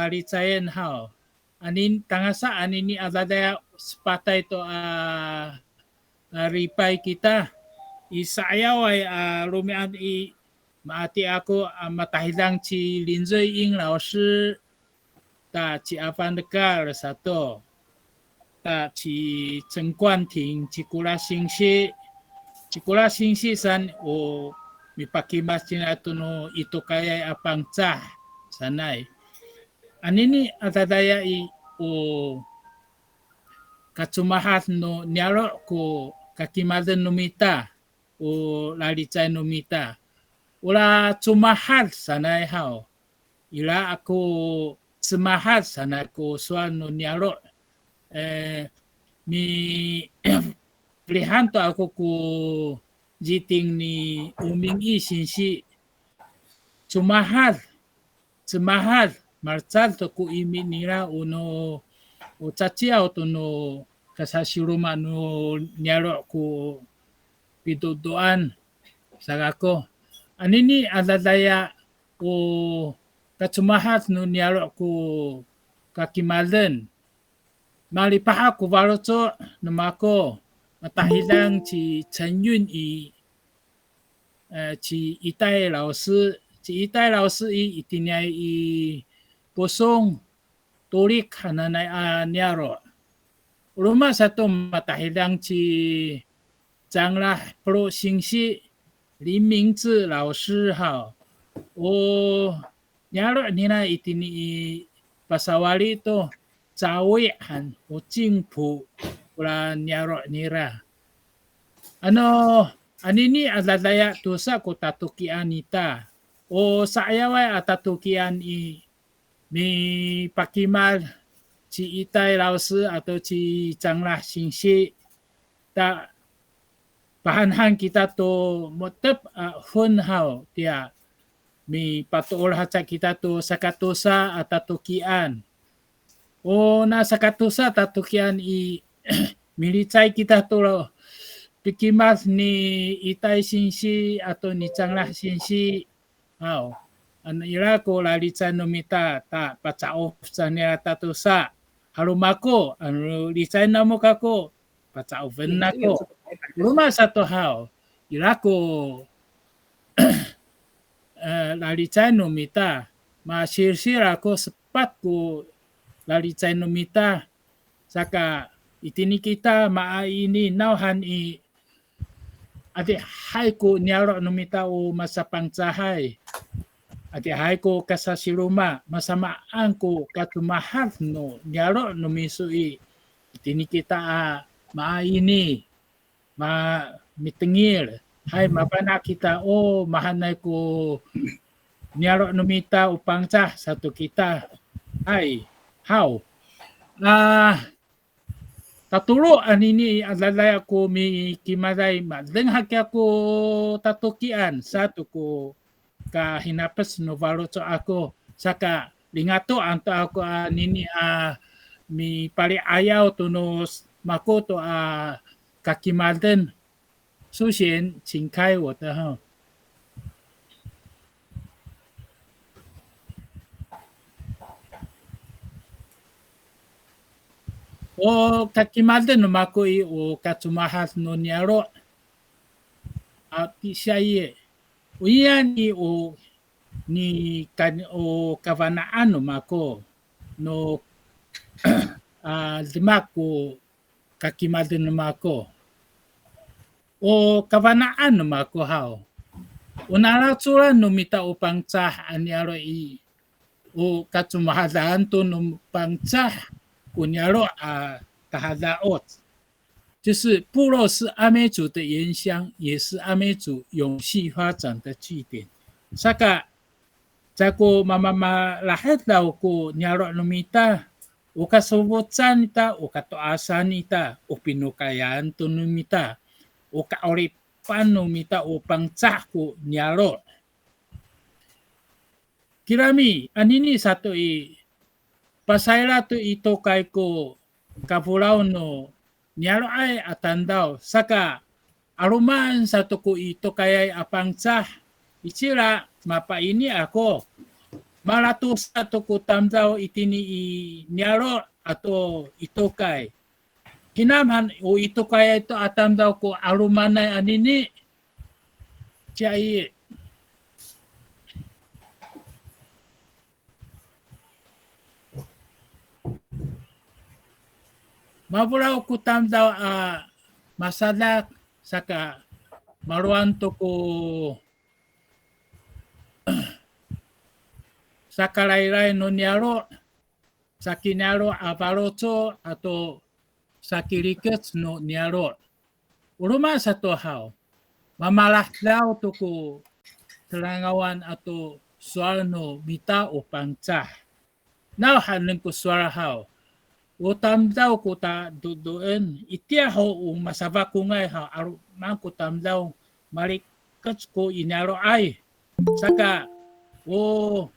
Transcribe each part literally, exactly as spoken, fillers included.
lalicayen haw. Anin, tangasa anini a dadaya sepatay to a, a lipay kita. I sa'ayaway a romi'ad i, maati ako a matahidang ci Lin Zui Ing 老师, ta ci Afan Dekal sato, ta ci Ceng Kuan Ting, ci Kola singsi, ci Kola singsi san o mipakimad cingra to no i tokayay a Pangcah sanay. Anini a dadaya i, o kacomahad no niyaro' ko kakimaden no mita, o lalicay no mita. Ora comahad sanay haw. Ira ako cemahad sanay ko sowal no niyaro'. E, mi, pilihan to ako ko citing ni O Ming I singsi. Comahad, cemahad, malecad to ko imi nira o no, o caciyaw to no kasasiroma no niyaro' ko pido'edoan sa kako. Anini a dadaya o kacomahad no niyaro' ko kakimaden. Malipahak ko faloco' no mako, matahidang ci Ceng Yun I, e, ci Itay 老师, ci Itay 老师 i, itiniay i Posong, Tolik hananay a niyaro'. O roma sato matahidang ci Canglah Polo singsi, 林明志老师 haw. O niyaro' nira itini i pasawali to, Cawi' han, o Cingpo, ora niyaro' nira. Ano, anini a dadaya tosa ko tatokian ita. O sa'ayaway a tatokian i, mipakimad ci Itay 老师 ato ci Canglah singsi, ta pahanhan kita to mo^tep a hon haw, tiya mipatoor haca kita to sakatosa a tatokian. O na sakatosa tatokian i, milicay kita to lo, pikimad ni Itay singsi ato ni Canglah singsi haw. Ano ira ko lalicay no mita, ta paca'of canira tatosa. Halo mako, ano licay namo kako, paca'ofen ako. Roma sato haw, ira ko e, lalicay no mita, masilsil ako sepat ko lalicay no mita, saka itini kita maaini nawhan i, adihay ko niyaro' no mita o masaPangcahay. Adihay ko kasasiroma, masamaan ko kacomahad no niyaro' no miso i, itini kita a maaini, ma, mitengil. Hay, mafana' kita o mahaenay ko niyaro' no mita o Pangcah sato kita. Hay, haw. A, tatolo anini a dadaya ko mikimaday, madeng hakiya ko tatokian sato ko kahinapec no faloco' ako, saka lingatoan to ako anini a mipali'ayaw to no s-, mako to a kakimaden. 首先，请开我的哈。O kakimaden no mako i, o kacomahad no niyaro'. A, ti siya i, o iyan i, o ni kan, o kafana'an no mako no, a, demak ko kakimaden no mako. O kafana'an no mako haw, o nalacolan no mita o Pangcah a niyaro' i, o kacomahadan to no Pangcah ko niyaro' a tahada'oc. 就是部落是阿美族的原乡，也是阿美族永续发展的据点。Saka, caay ko mamamalahedaw ko niyaro' no mita, o kasofocan ita, o kato'asan ita, o pinokayan to no mita, o ka'oripan no mita, o Pangcah ko niyaro'. Kirami, anini sato i, pasayra to i tokay ko kafolaw no niyaro'ay a tamdaw, saka 'aloman sato ko i tokayay a Pangcah, i cila mapaini ako. Malatosa to ko tamdaw itini i niyaro' ato i tokay. Hinam han o i tokayay to a tamdaw ko 'alomanay anini. Ciya i. Mafolaw ko tamdaw a masadak, saka malowan to ko sakarayray no niyaro', sakiniyaro' a faloco' ato sakirikec no niyaro'. O roma sato haw, mamalahedaw to ko serangawan ato sowal no mita o Pangcah. Nawhani ko sowal haw, o tamdaw ko tadodoen, itiya ho o masafakongay haw, 'aloman ko tamdaw, marikec ko i niyaro'ay. Saka, o,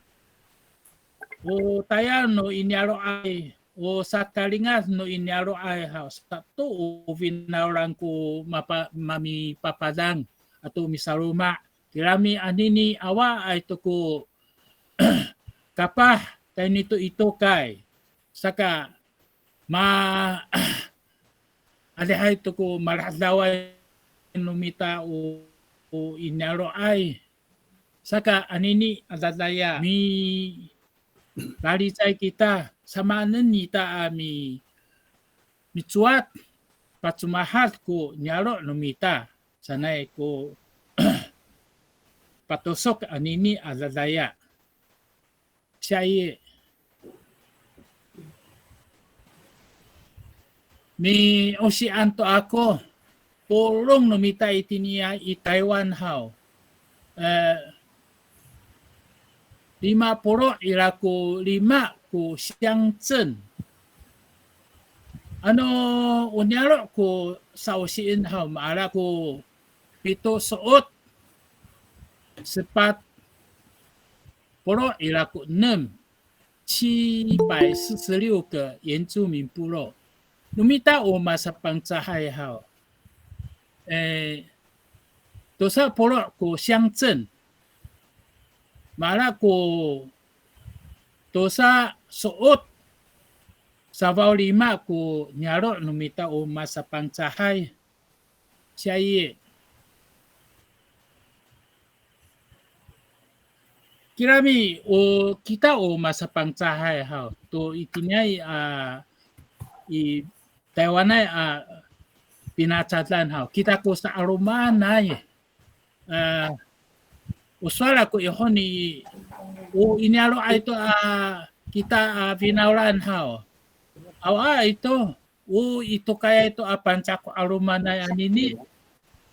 o tayal no i niyaro'ay, o sakalingad no i niyaro'ay haw, sato o finawlan ko mapa-, mamipapadang ato misaloma'. Kirami anini awaay to ko kapah tayni to i tokay. Saka ma, adihay to ko malahedaway no mita o, o i niyaro'ay. Saka anini a dadaya, milalicay kita, samaanen ita a mi, micowat, pacomahad ko niyaro' no mita, sanay ko patosok anini a dadaya. Siya i, mi'osian to ako, polong no mita itiniya i Taywan haw. E, lima polo' ira ko lima ko 乡镇. Ano o niyaro' ko sa'osien haw, maala ko pito so'ot, sepat polo' ira ko enem, 七百四十六个原住民部落. No mita o masaPangcahay haw, e, tosa polo' ko 乡镇, maala ko tosa so'ot safaw lima ko niyaro' no mita o masaPangcahay. Siya i. Kirami, o kita o masaPangcahay haw, to itiniay a i Taywanay a pinacadan haw, kita ko sa'alomanay. A, o sowal ako i honi, o i niyaro'ay to a kita a finawlan haw. Awaay to, o i tokayay to a Pangcah ko 'alomanay anini.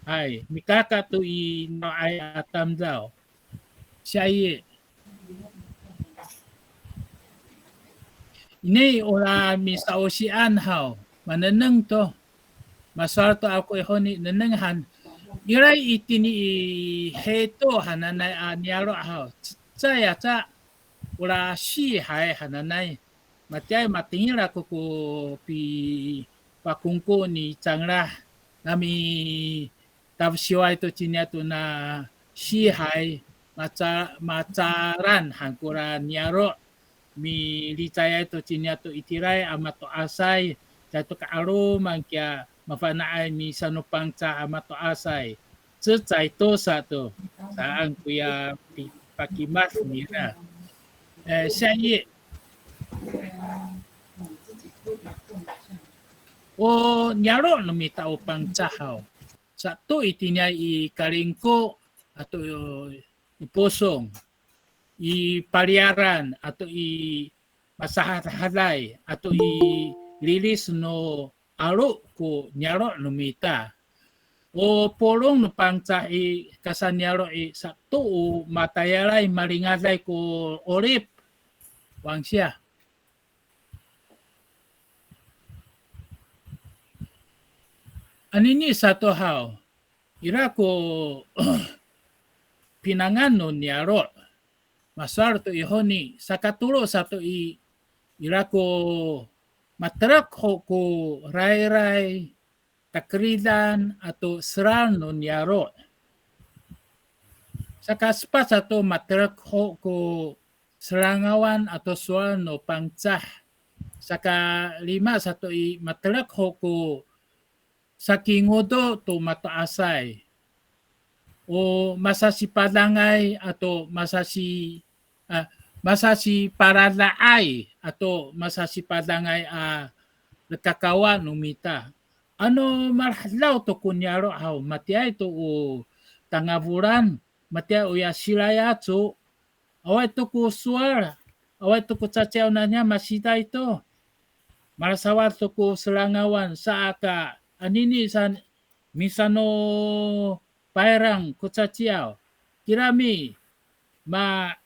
Hay, mikaka to i niyaro'ay a tamdaw. Siya i. Ini ora misa'osian haw, manengneng to. Masowal to ako i honi, nengneng han. Iray itini i Heto hananay a niyaro' haw. Cecay aca, ora Sihay hananay. Matiyaay, matengil ako ko pipakongko ni Canglah. Nami tafesiway to ciniya to na Sihay, maca-, macaran han kora niyaro', milicayay to ciniya to itiraay a mato'asay, caay to ka'aloman kiya mafana'ay misanoPangcah a mato'asay. Cecay to sato, saan koya pi-, pakimad nira. E, siya i. O niyaro' no mita o Pangcah haw, sato itiniay i Kalingko ato i Posong, i Paliyaran ato i masahadhaday ato i lilis no 'alo ko niyaro' no mita. O polong no Pangcah i kasaniyaro' i, sato o matayalay malingaday ko 'orip. Wangsiya. Anini sato haw, ira ko pinangan no niyaro'. Masowal to i honi, sakatolo sato i, ira ko materek ho ko rayray, takeridan ato selal no niyaro'. Sakasepat sato, materek ho ko serangawan ato sowal no Pangcah. Saka lima sato i, matelek ho ko sakingodo to mato'asay. O masasipadangay ato masasi, a, masasiparada'ay ato masasipadangay a lekakawa no mita. Ano malahedaw to ko niyaro' haw, matiyaay to o tangafolan, matiyaay oya silay aco, awaay to ko sowal, awaay to ko caciyaw naniya masiday to. Malasawad to ko serangawan, saka anini sa misanopayrang ko caciyaw. Kirami, ma,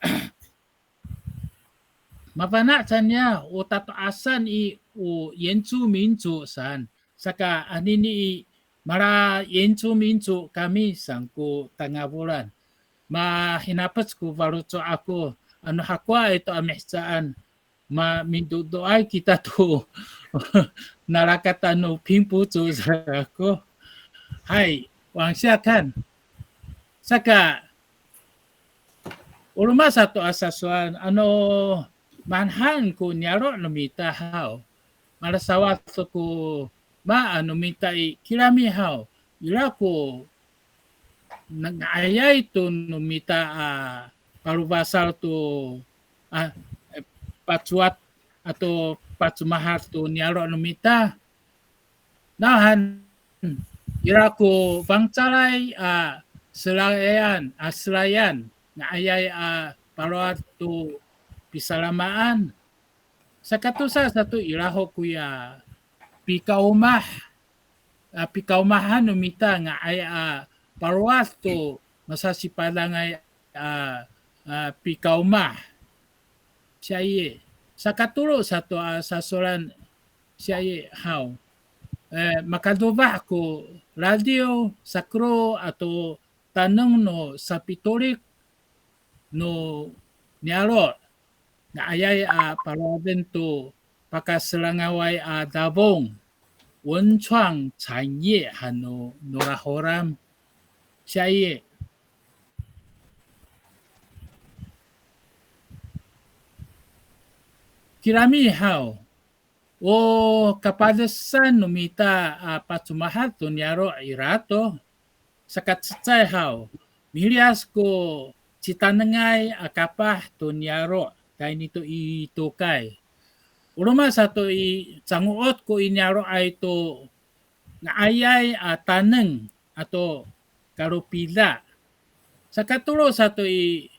mafana' caniya o tato'asan i, o 原住民族 saan. Saka anini i, mala 原住民族 kami saan ko tangafolan. Mahinapec ko faloco' ako, ano hakowaay to a mihecaan, ma, midodoay kita to nalakatan no 平埔族 sa ako. Hay, 往下看. Saka, o roma sato a sasowal, ano mahaen ko niyaro' no mita haw, malasawad to ko maan no mita i, kirami haw, ira ko nga'ayay to no mita a palofasal to, a, pacowat ato pacomahad to niyaro' no mita. Nawhan, ira ko fangcalay a selayan, a selayan, nga'ayay a palowad to pisalamaan. Sakatosa sato ira ho koya pikaomah, a, pikaomahan no mita nga'ay a palowad to masasipadangay a, a, pikaomah. Siya i, sakatolo sato a sasowalen siya i haw. E, makadofah ko radiw, sakero ato taneng no sapitolik no niyaro'. Nga'ayay a palowaden to pakaselangaway a dafong, 文创产业 han no Nora Holam. Siya i, kirami haw, o kapadesan no mita a pacomahad to niyaro' ira to, sakacecay haw, miliyas ko citanengay a kapah to niyaro' tayni to i tokay. O roma sato i, cango'ot ko i niyaro'ay to nga'ayay a taneng ato kalopida. Sakatolo sato i,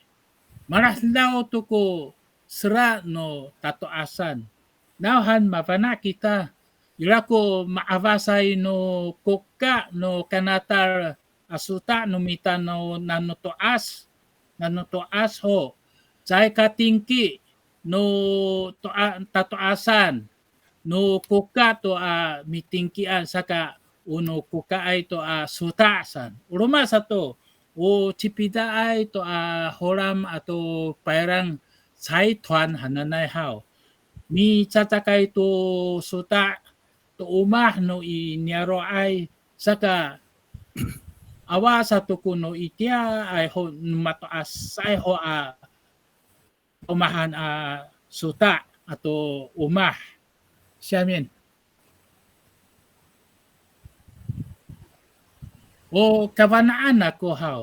malahedaw to ko sera no tato'asan. Nawhan mafana' kita, ira ko ma'afasay no koka no kanatal a sota' no mita no nano to'as, nano to'as ho. Caay ka tingki no to'a-, tato'asan no koka to a mitingkian, saka o no kokaay to a sota' saan. O roma sato, o cipidaay to a Holam ato Payrang caytoan hananay haw. Micacakay to sota' to omah no i niyaro'ay, saka awa sato ko no itiyaay ho no mato'asay ho a omahan a sota' ato omah. Siyamin. O kafana'an ako haw,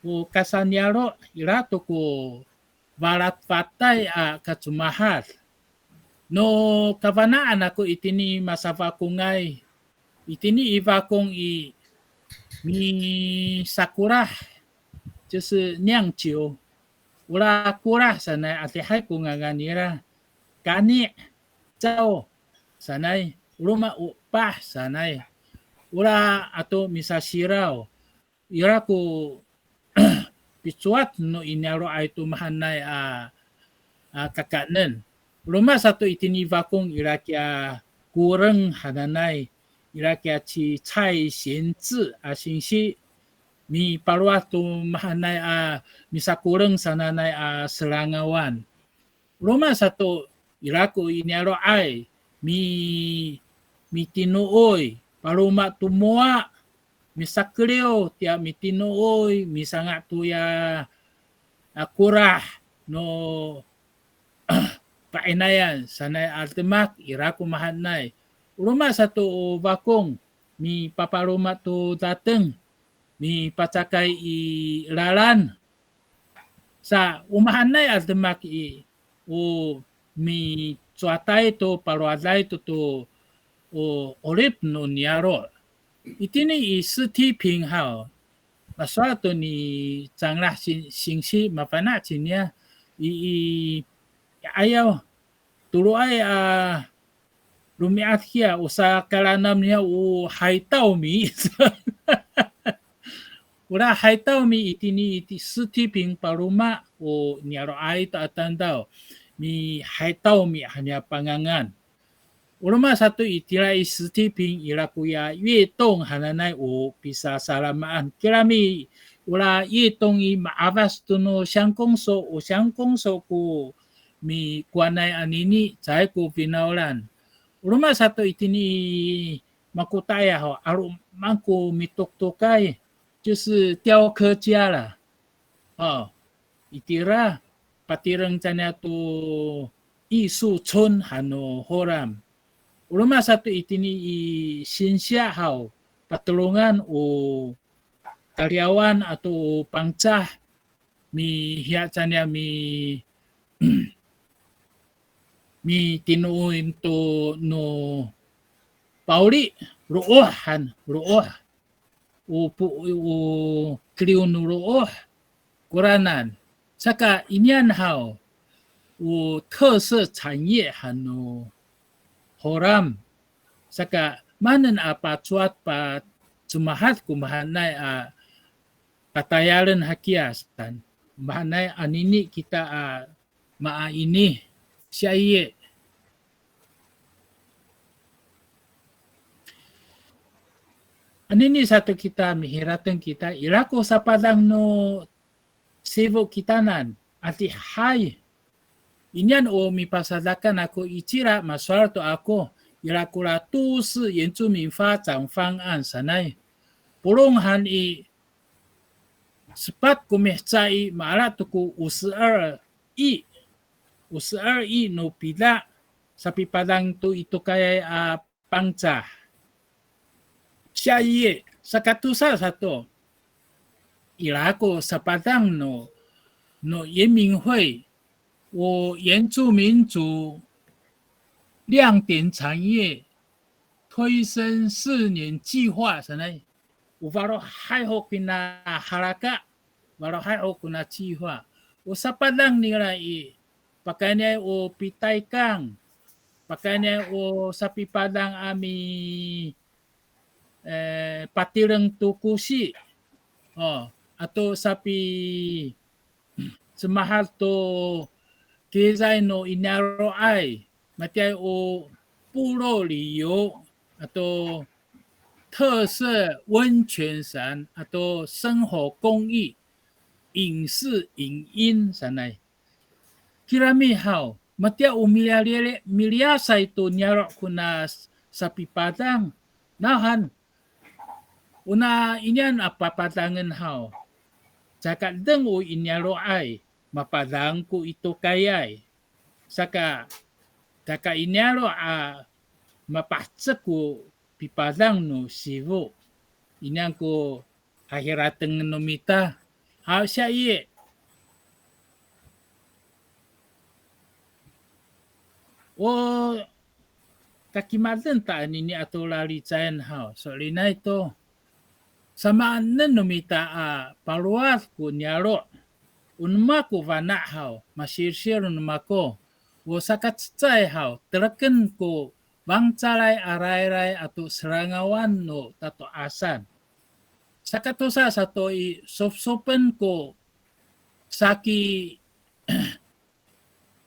o kasaniyaro' ira to ko falatfatay a kacomahad. No kafana'an ako itini masafakongay, itini i Fakong i, misakolah, 就是酿酒. 'Ora kolah sanay, adihay ko ngangan nira. Kani', caw sanay, o roma o 'epah sanay. 'Ora ato misasiraw. Ira ko picowat no i niyaro'ay to mahaenay a, a kakaenen. O roma sato itini Fakong ira kiya koreng hananay, ira kiya ci 蔡贤志 a singsi, mipalowad to mahaenay a misakoreng sananay a serangawan. O roma sato ira ko i niyaro'ay, mi, mitinooy, paloma to mowa, misakeliw tiya mitinooy, misanga' toya a kolah no fa'inayan sanay a demak ira ko mahaenay. O roma sato o Fakong mipapaloma to dateng, mipacakay i lalan. Sa o mahaenay a demak i, o micowatay to palowaday to to o 'orip no niyaro'. Itini i Sitiping haw, masowal to ni Canglah sin-, singsi mafana' ciniya i, i, i 'ayaw, toloay a romi'ad kiya, o sakalanam niya o haytawmi. Ora haytawmi itini i Sitiping paloma, o niyaro'ay to a tamdaw, mi haytawmi han niya pangangan. O roma sato itira i Sitiping ira koya Yetong hananay o pisasalamaan. Kirami ora Yetong i ma'afas to no Siyangkongso, o Siyangkongso ko mikowanay anini, caay ko finawlan. O roma sato itini i Makota'ay haw, 'aloman ko mitoktokay, 就是雕刻家啦. O, itira, patireng caniya to 艺术村 han no Holam. O roma sato itini i Sinsiya haw, patolongan o Kaliyawan ato o Pangcah, mihiya caniya mi, mitinooin to no Pawli, looh han, looh. O po-, o keliw no looh, koranan. Saka iniyan haw, o 特色产业 han no Holam. Saka maanen a pacowat pacemahad ko mahaenay a patayalen hakiya saan. Mahaenay anini kita a maaini. Siya i. Anini sato kita mihirateng kita ira ko sapadang no sifo kitanan, adihay. Iniyan o mipasadakan ako i cila masowal to ako, ira kora 都市原住民发展方案 sanay. Polong han i sepat ko miheca i maala to ko 五十二亿, 五十二亿 no pida sapipadang to i tokayay a Pangcah. Siya i, sakatosa sato, ira ko sapadang no, no 原民会, o 原住民族亮点产业推升四年计划 sanay. O falohay ho kina halaka, falohay ho kona cifa. O sapadang nira i, pakayniay o pitaykang, pakayniay o sapipadang a mi, eh, patireng to kosi, o, ato sapi, cemahad to kicay no i niyaro'ay, matiyaay o 部落旅游 ato 特色温泉 saan ato 生活工艺, 影视影音 sanay. Kirami haw, matiya o miliyali-, miliyasay to niyaro' kona sapipadang. Nawhan, ona iniyan a papadangen haw, caka deng o i niyaro'ay, mapadang ko i tokayay. Saka, caka i niyaro' a mapahecek ko pipadang no sifo. Iniyan ko hahiratengen no mita. Haw, siya i. O kakimaden ta anini ato lalicayan haw, so'elinay to, samaanen no mita a palowad ko niyaro'. O no mako fana' haw, masilsil no mako. O sakacecay haw, teleken ko fangcalay a rayray ato serangawan no tato'asan. Sakatosa sato i, sofsofen ko saki,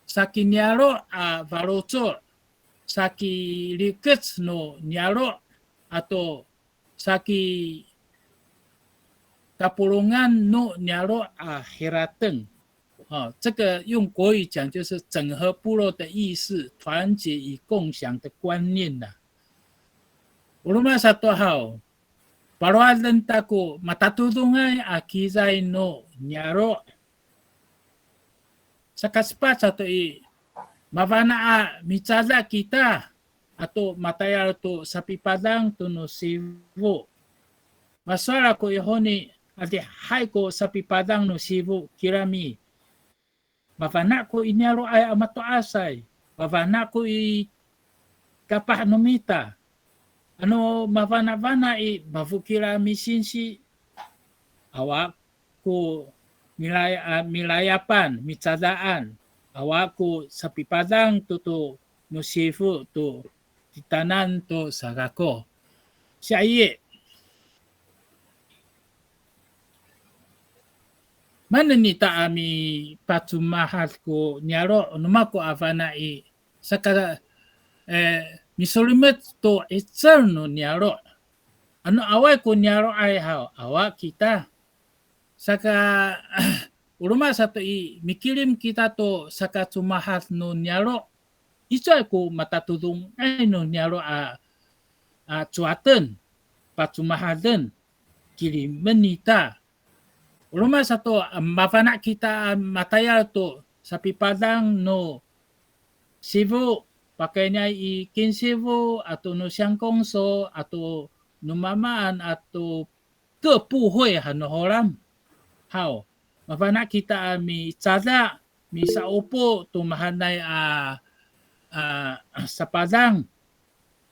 saki niyaro' a faloco', saki rikec no niyaro' ato saki kapolongan no niyaro' a hirateng. 哦，这个用国语讲就是整合部落的意识，团结与共享的观念呐。O roma sato haw, palowaden ta ko matatodongay a kicay no niyaro'. Sakasepat sato i, mafana' a micada kita ato matayal to sapipadang to no sifo. Masowal ako i honi, adihay ko sapipadang no sifo kirami. Mafana' ko i niyaro'ay a mato'asay. Mafana' ko i kapah no mita. Ano mafanafana' i, mafokil a misinsi. Awa ko milay-, a, milayapan, micadaan. Awa ko sapipadang to to no sifo to titaanan to sa kako. Siya i, maanen ita a mipacomahad ko niyaro' no mako a fana' i, saka, eh, misolimet to 'icel no niyaro'. Ano awaay ko niyaro'ay haw, awa kita. Saka, o roma sato i, mikilim kita to sakacomahad no niyaro'. Icowaay ko matatodongay no niyaro' a, a cowaten, pacomahaden, kilimen ita. O roma sato, a, mafana' kita a matayal to sapipadang no sifo, pakayniay i kinsifo ato no siyangkongso ato no mamaan ato 各部会 han no Holam haw. Mafana' kita a micada, misa'opo to mahaenay a, a, sapadang.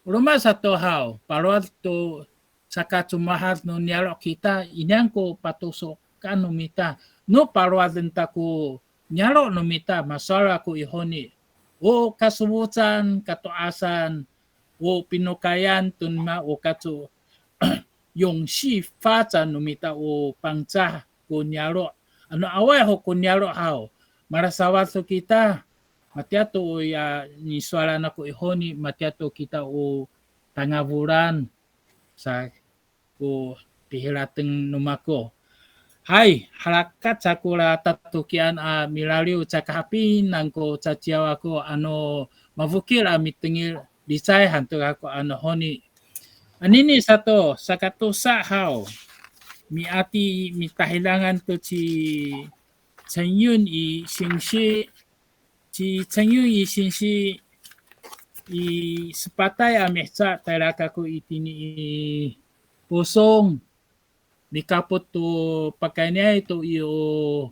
O roma sato haw, palowad to sakacomahad no niyaro' kita, iniyan ko patosokan no mita. No palowaden ta ko niyaro' no mita, masowal ako i honi. O kasofocan, kato'asan, o pinokayan to nima o kaco 永续发展 no mita o Pangcah ko niyaro'. Ano awaay ho ko niyaro' haw, malasawad to kita. Matiya to o ya nisowalan ako i honi, matiya to kita o tangafolan sa ko pihirateng no mako. Hay, halakat sa ko la tatokian a milaliw, caka hapinang ko caciyaw ako, ano mafokil a mitengil licay han to kako ano honi. Anini sato, sakatosa haw, miati mitahidangan to ci Cengyun i singsi, ci Cengyun i singsi i sepatay a miheca tayra kako itini i Posong. Mikapot to pakayniay to i, o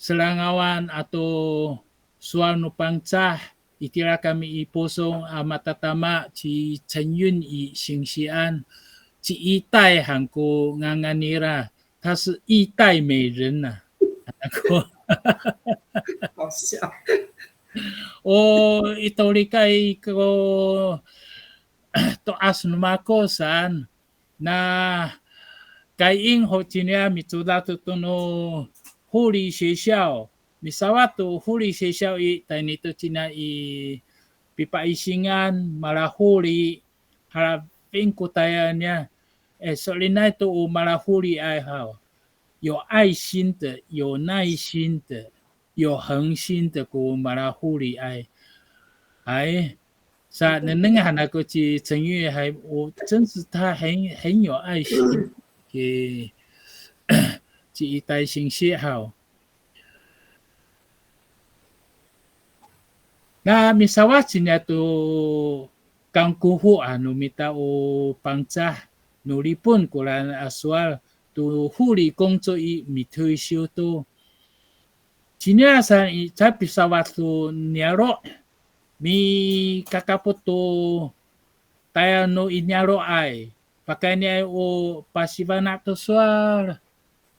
serangawan ato sowal no Pangcah, itira kami i Posong a matatama ci Cengyun i singsian, ci Itay han ko ngangan nira. 他是一代美人啊。好笑。O itolikay ko to'as no mako saan. Na kaying ho ciniya micodad to no 护理学校, misawad to 护理学校 i, tayni to ciniya i pipaisingan, malaholi, halafin ko tayal niya. E, so'elinay to o malaholiay haw. 有爱心的, 有耐心的, 有恒心的 ko malaholiay. Ay, sa nengneng han ako ci Cengyun hay, o, 真是他很，很有爱心给ci Itay singsi haw. Na misawad ciniya to kangkoho no mita o Pangcah no Lipon koraan a sowal to 护理工作 i, mituysiw to. Ciniya saan i, caay pisawad to niyaro', mikakapot to tayal no i niyaro'ay, pakayniay o pasifana' to sowal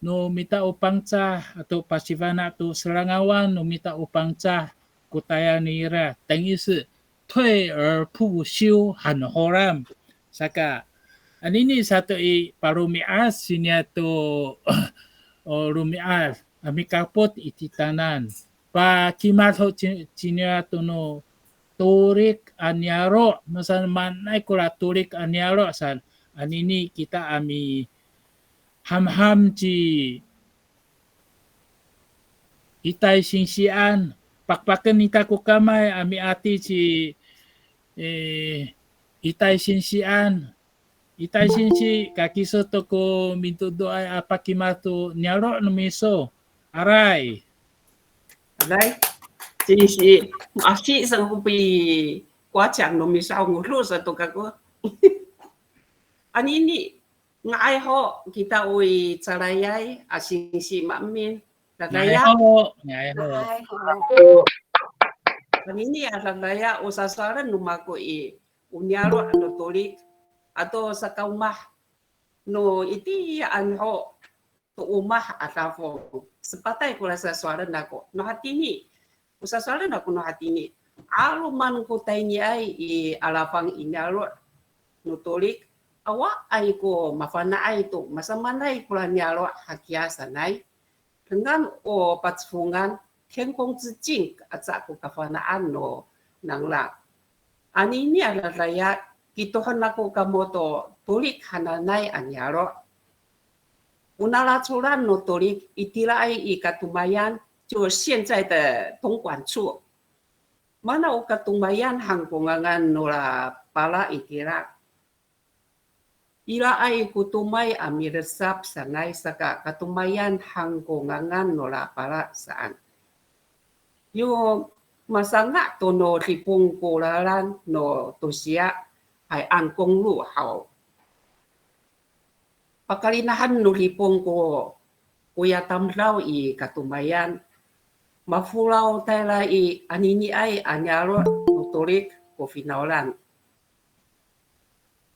no mita o Pangcah ato pasifana' to serangawan no mita o Pangcah ko tayal nira, 等于是退而不休 han no Holam. Saka, anini sato i, paromi'ad ciniya to, o, romi'ad a mikapot i titaanan. Pakimad ho ci-, ciniya to no Torik a niyaro', masamaanay kora Torik a niyaro' saan, anini kita a mihamham ci Itay singsian, pakpaken ita ko kamay a miati ci, e, Itay singsian. Itay singsi, kakiso to ko midodoay a pakimad to niyaro' no miso. Aray. Aray. Singsi, ma'asi sa ko pi, 夸奖 no miso, ngodo sato kako. Anini, nga'ay ho kita o i Calayay a singsi maemin. Dadaya. Nga'ay ho, nga'ay ho. Nga'ay ho. Anini a dadaya o sasowalen no mako i, o niyaro' no Torik ato sakaomah no itiyaan ho to omah a dafong. Sepatay kora sasowalen ako. No hatini, o sasowalen ako no hatini, 'aloman ko tayniay i alafang i niyaro' no Torik, awaay ko mafana'ay to masamaanay kora niyaro' hakiya sanay. Dengan o pacefongan, 天空之镜 aca ko kafana'an no nangra. Anini a dadaya, kitohon ako kamo to Torik hananay a niyaro'. O nalacolan no Torik, itiraay i Katomayan, 就现在的东管处. Mana o Katomayan han ko ngangan nora pala itira. Iraay ko tomay a miresap sanay saka Katomayan han ko ngangan nora pala saan. Yo masanga' to no Dipong ko lalan no tosiya, hay an konglo haw. Pakalinahan no Dipong ko koya tamdaw i Katomayan, mafolaw tayra i aniniay a niyaro' no Torik ko finawlan.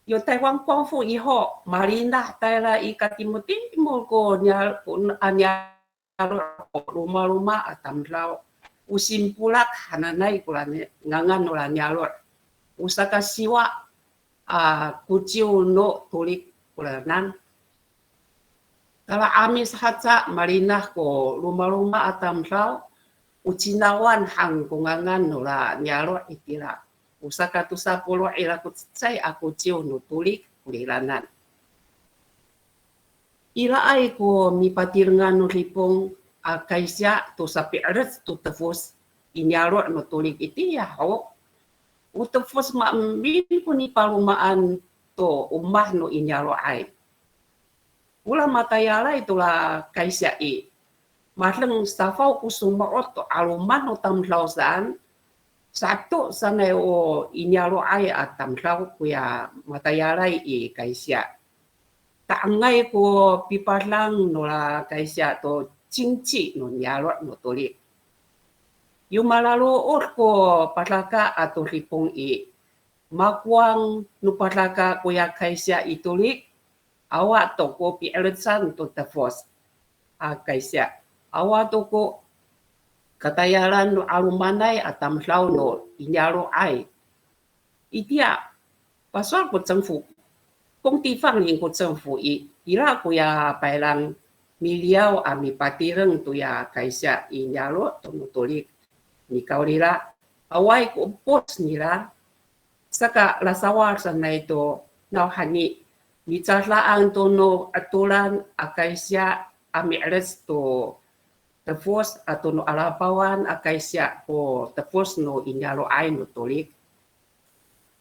Yo Taywan 光复以后, malinah tayra i katimotimol ko niyaro', ko a niyaro' ko romaroma a tamdaw. O Simporak hananay kora ni, ngangan nora niyaro'. O sakasiwa a kociw no Torik koranan. Tala'amis haca malinah ko romaroma a tamdaw, o Cinawan han ko ngangan nora niyaro' itira. O sakatosa polo' ira ko cecay a kociw no Torik koriranan. Iraay ko mipatirengan no Dipong a kaysiya to sapi'elec to tefos i niyaro' no Torik itiya ho. O tefos maemin ko nipalomaan to omah no i niyaro'ay. Ora matayalay tora kaysiya i, madeng safaw ko somo'ot to 'aloman no tamdaw saan, saheto sanay o i niyaro'ay a tamdaw koya matayalay i kaysiya. Ta'angay ko pipadang nora kaysiya to cingci no niyaro' no Torik. Yo malalood ko padaka ato Dipong i, makowang no padaka koya kaysiya i Torik, awa to ko pi'elecan to tefos a kaysiya, awa to ko katayalan no 'alomanay a tamdaw no i niyaro'ay. Itiya, pasowal ko 政府, 公地放领 ko 政府 i, ira koya payrang miliyaw a mipatireng toya kaysiya i niyaro' to no Torik. Nikawrira, awaay ko epos nira, saka lasawad sanay to nawhani, micadaan to no 'atolan a kaysiya a mi'elec to tefos ato no alapawan a kaysiya ko tefos no i niyaro'ay no Torik.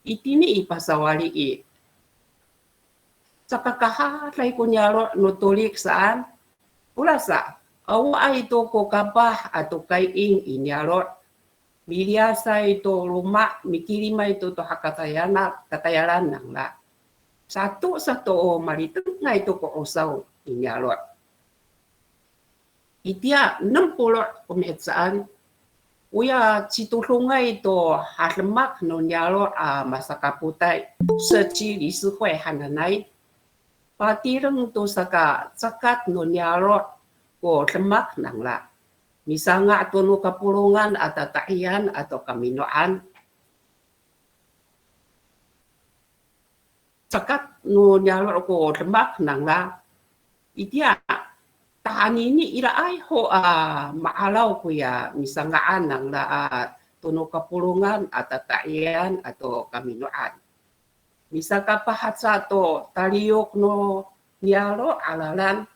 Itini i pasawali i, caka kahaday ko niyaro' no Torik saan, orasa, awaay to ko kapah ato kaying i niyaro', miliyasay to loma', mikilimay to to hakatayana, katayalan nangra. Sato sato o malitengay to ko 'osaw i niyaro'. Itiya enem polo' ko mihecaan, oya citodongay to hademak no niyaro' a masakapotay, 社区理事会 hananay. Patireng to saka cakat no niyaro' ko demak nangra. Misanga' to no kapolongan a tata'iyan ato kamino'an. Cakat no niyaro' ko demak nangra. Itiya, tahanini iraay ho a ma'araw koya misanga'an nangra a to no kapolongan a tata'iyan ato kamino'an. Misakapahaca to taliyok no niyaro' a lalan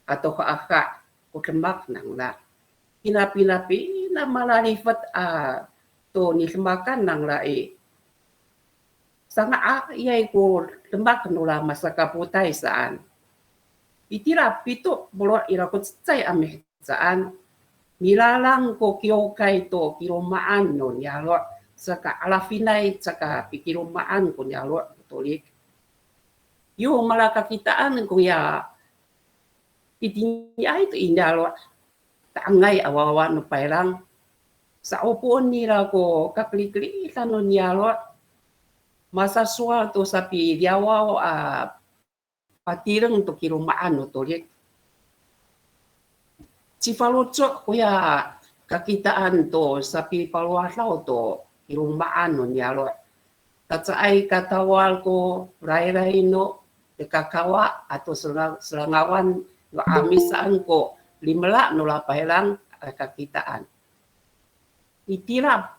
ato haha ko demak nangra. Pinapinapina malalifet a to nidemakan nangra i, sanga'ayay ko demak nora masakapotay saan. Itira pito polo' ira ko cecay a mihecaan. Milalang ko kiwkay to kiloma'an no niyaro', saka 'alafinay saka pikiloma'an ko niyaro' to 'itorik. Yo malakakitaan koya itiniay to i niyaro', ta'angay a wawa no payrang. Sa'opoen nira ko kakerikeridan no niyaro', masasowal to sapiliyawaw a patireng to kiloma'an no 'itorik. Cifaloco' koya kakitaan to sapipalowadaw to kiloma'an no niyaro'. Tacaay ka tawal ko rayray no lekakawa ato sela-, selangawan no 'Amis saan ko limela no lapayrang a kakitaan. Itira,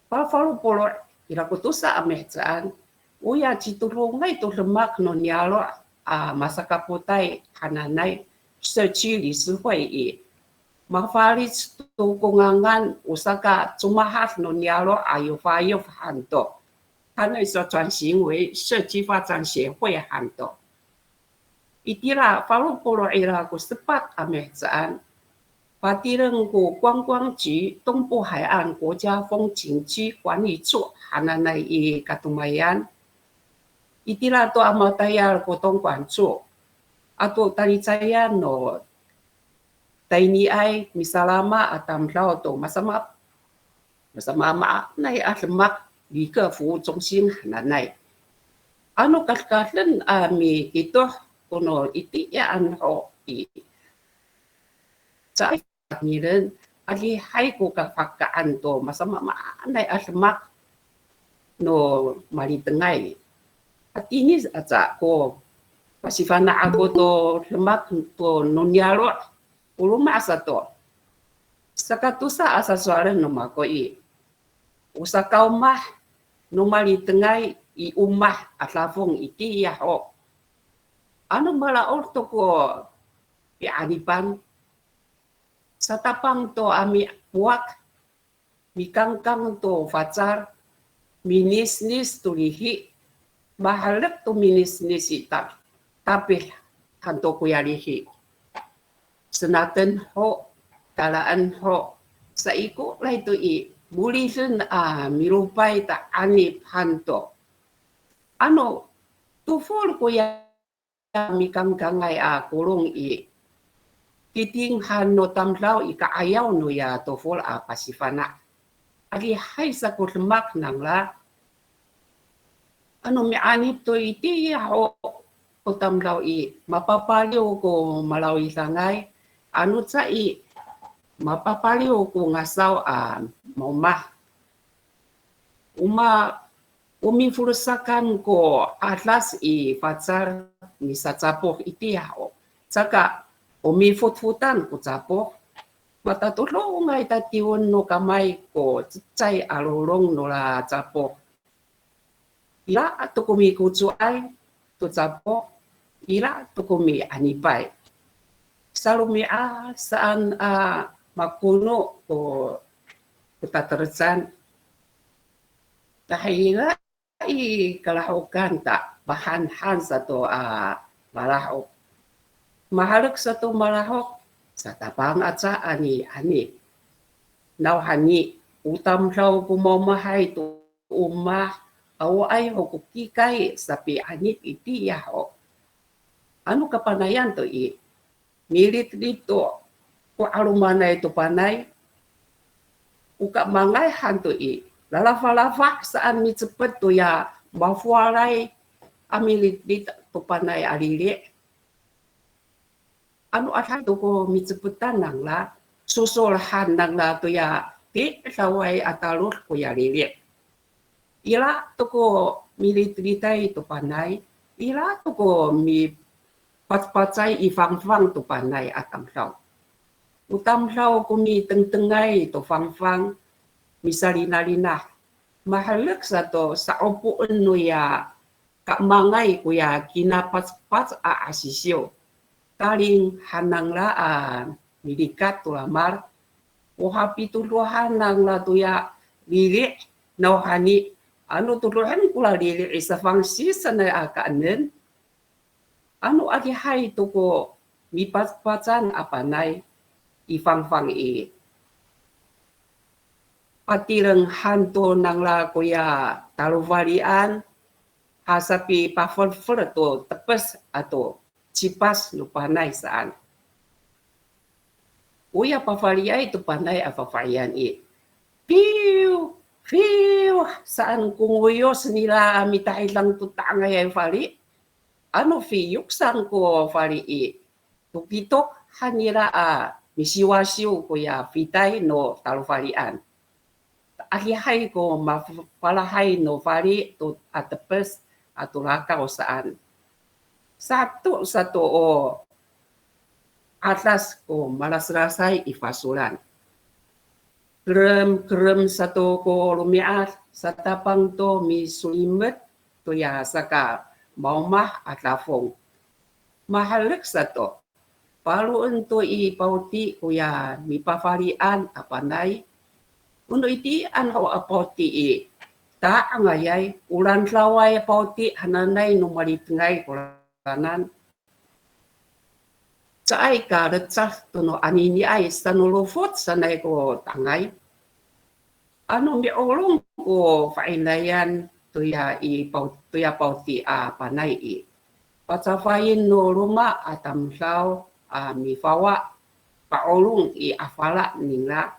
pafalo polo' ira ko tosa a mihecaan, oya citodongay to demak no niyaro' a masakapotay hananay, 社区理事会 i, mafalic to ko ngangan o sakacomahad no niyaro' a yofayof han to. 他那时候转型为社区发展协会 han to. Itira falo polo' ira ko sepat a mihecaan, patireng ko 观光局东部海岸国家风景区管理处 hananay i katomayan. Itira to a matayal ko 东管处 ato talicayan no tayniay misalama a tamdaw to masama, masamaamaanay a demak, 旅客服务中心 hananay. Ano kadkaden a mikitoh kono itiyaan ho i, caay milen, adihay ko kafahkaan to masamaamaanay a demak no malitengay. Hatini aca ko pasifana' ako to demak to no niyaro', o loma' sato. Sakatosa a sasowalen no mako i, o sakaomah no malitengay i omah a dafong itiya ho. Ano mala'od to ko pi'anipan, satapang to a mipowak, mikangkang to facal, minisnis to lihi, maherek to minisnis i ta-, tapih han to koya lihi. Senaten ho, talaen ho, saikoray to i, moliden a milopay ta 'anip han to. Ano tofol koya mikangkangay a kolong i, kiting han no tamdaw i ka'ayaw noya tofol a pasifana'. Adihay sa ko demak nangra. Ano mi'anip to itiya ho ko tamdaw i, mapapaliw ko malawidangay, ano ca i, mapapaliw ko ngasaw a maomah. Oma, o mifolesakan ko 'adas i facal misacapoh itiya ho. Caka o mifotfotan ko capoh, matatodongay tatiwen no kamay ko cecay a lolong nora capoh. Ira to ko mikocoay to capoh, ira to ko mi'anipay. Salomi'ad saan a makono ko, ko tatelecan. Tahira i kalahokan ta, pahanhan sato a malahok. Maherek sato malahok, satapang aca a mi'anip. Nawhani, o tamdaw ko maomahay to omah, awaay ho ko kikay sapi'anip itiya ho. Ano kapanayan to i, militlit to ko 'alomanay to panay, o kamangay han to i, lalafalafa saan micepet toya mafowalay a militlit to panay a lili'. Ano adihay to ko micepetan nangra, sosolahan nangra toya ti'edaway a talod koya lili'. Ira to ko militlitay to panay, ira to ko mipacpacay i fangfang to panay a tamdaw. O tamdaw ko mitengtengay to fangfang, misalinalinah. Maherek sato sa'opoen noya kamangay koya kinapacpac a asisiw. Taling han nangra a milikat to lamal. O hapitodohan nangra toya lili' nawhani, ano todohen kora lili' i safangsi sanay a kaenen. Ano adihay to ko mipacpacan a panay i fangfang i, Patireng han to nangra koya talofalian, ha sapipafelfel to tepes ato cipas no panay saan. Oya pafaliay to panay a fafahiyan i, fiw, fiw saan ko ngoyos nira a mitahidang to ta'angayay fali. Ano fiyok saan ko fali i, tokitok han nira a misiwasiw koya fitay no talofalian. Adihay ko mafalahay no fali to a tepes ato lakaw saan. Sato sato o adas ko malaslasay i fasolan. Kerem kerem sato ko romi'ad, satapang to misolimet toya sakamaomah a dafong. Maherek sato, paloen to i pawti koya mipafalian a panay. Ono itiya ho a pawti i, ta'angayay, o landaway a pawti hananay no malitengay ko lanan. Caay ka lecad to no aniniay, sanolofot sanay ko tangay. Ano mi'olong ko fa'inayan toya i paw-, toya pawti a panay i, pacafayen no loma' a tamdaw a mifawa, pa'olong i afala ningra.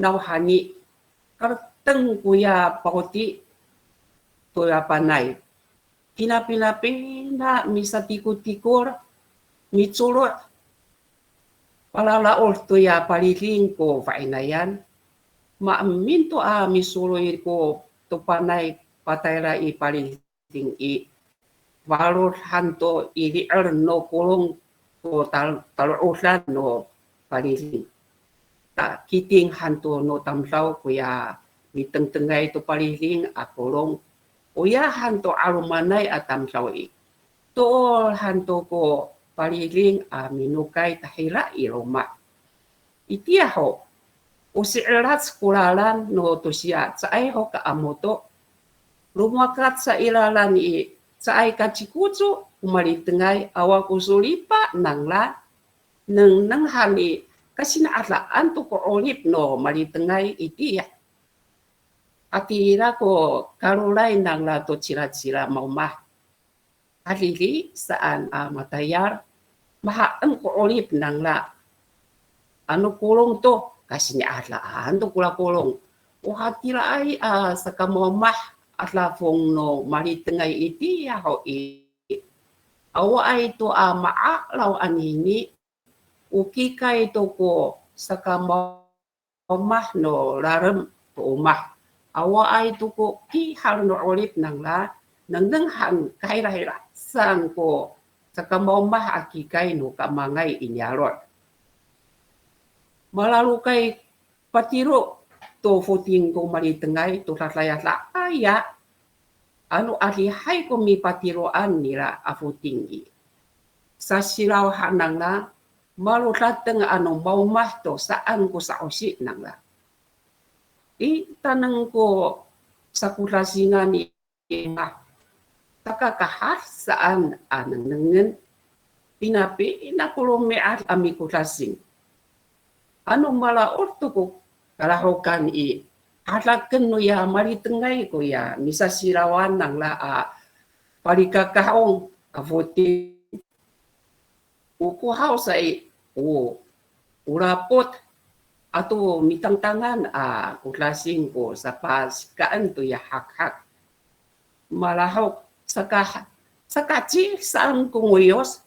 Nawhani, kareteng koya pawti toya panay. Pinapinapina misatikotikor, micolo', palalaod toya paliding ko fa'inayan. Maemin to a misoloy ko to panay patayra i paliding i, falod han to i li'er no kolong ko tal-, talo'odan no paliding. Ta kiting han to no tamdaw koya mitengtengay to paliding a kolong. Oya han to 'alomanay a tamdaw i, toor han to ko paliding a minokay tahira i loma'. Itiya ho, o si'elac ko lalan no tosiya caay ho ka amoto. Romakat sa i lalan i, caay ka cikoco ko malitengay, awa ko solipa nangra. Nengneng han i, kasinadaan to ko 'orip no malitengay itiya. Hatira ko karoray nangra to cilacila maomah. Hadidi saan a matayal, mahaen ko 'orip nangra. Ano kolong to, kasiniadaan to kora kolong. O hatiraay a sakamaomah a dafong no malitengay itiya ho i, awaay to a ma'araw anini, o kikay to ko sakamaomah no rarem to omah. Awaay to ko kihar no 'orip nangra, nengneng han kahirahira saan ko sakamaomah a kikay no kamangay i niyaro'. Malalokay patiro to foting ko malitengay to dadaya, dadaya. Ano adihay ko mipatiroan nira a foting i, sasilaw han nangra, malodateng ano maomah to saan ko sa'osi nangra. I taneng ko sakodasingan i, takakahad saan a nengnengen, pinapina ko romi'ad a mikodasing. Ano malaod to ko kalahokan i, hadaken noya malitengay koya misasilawan nangra a palikakahong a foting. O kohaw sa i, o, o lapot ato mitangtangan a kodasing ko sapasikaen toya hakhak. Malahok, saka, sakaci saan ko ngoyos.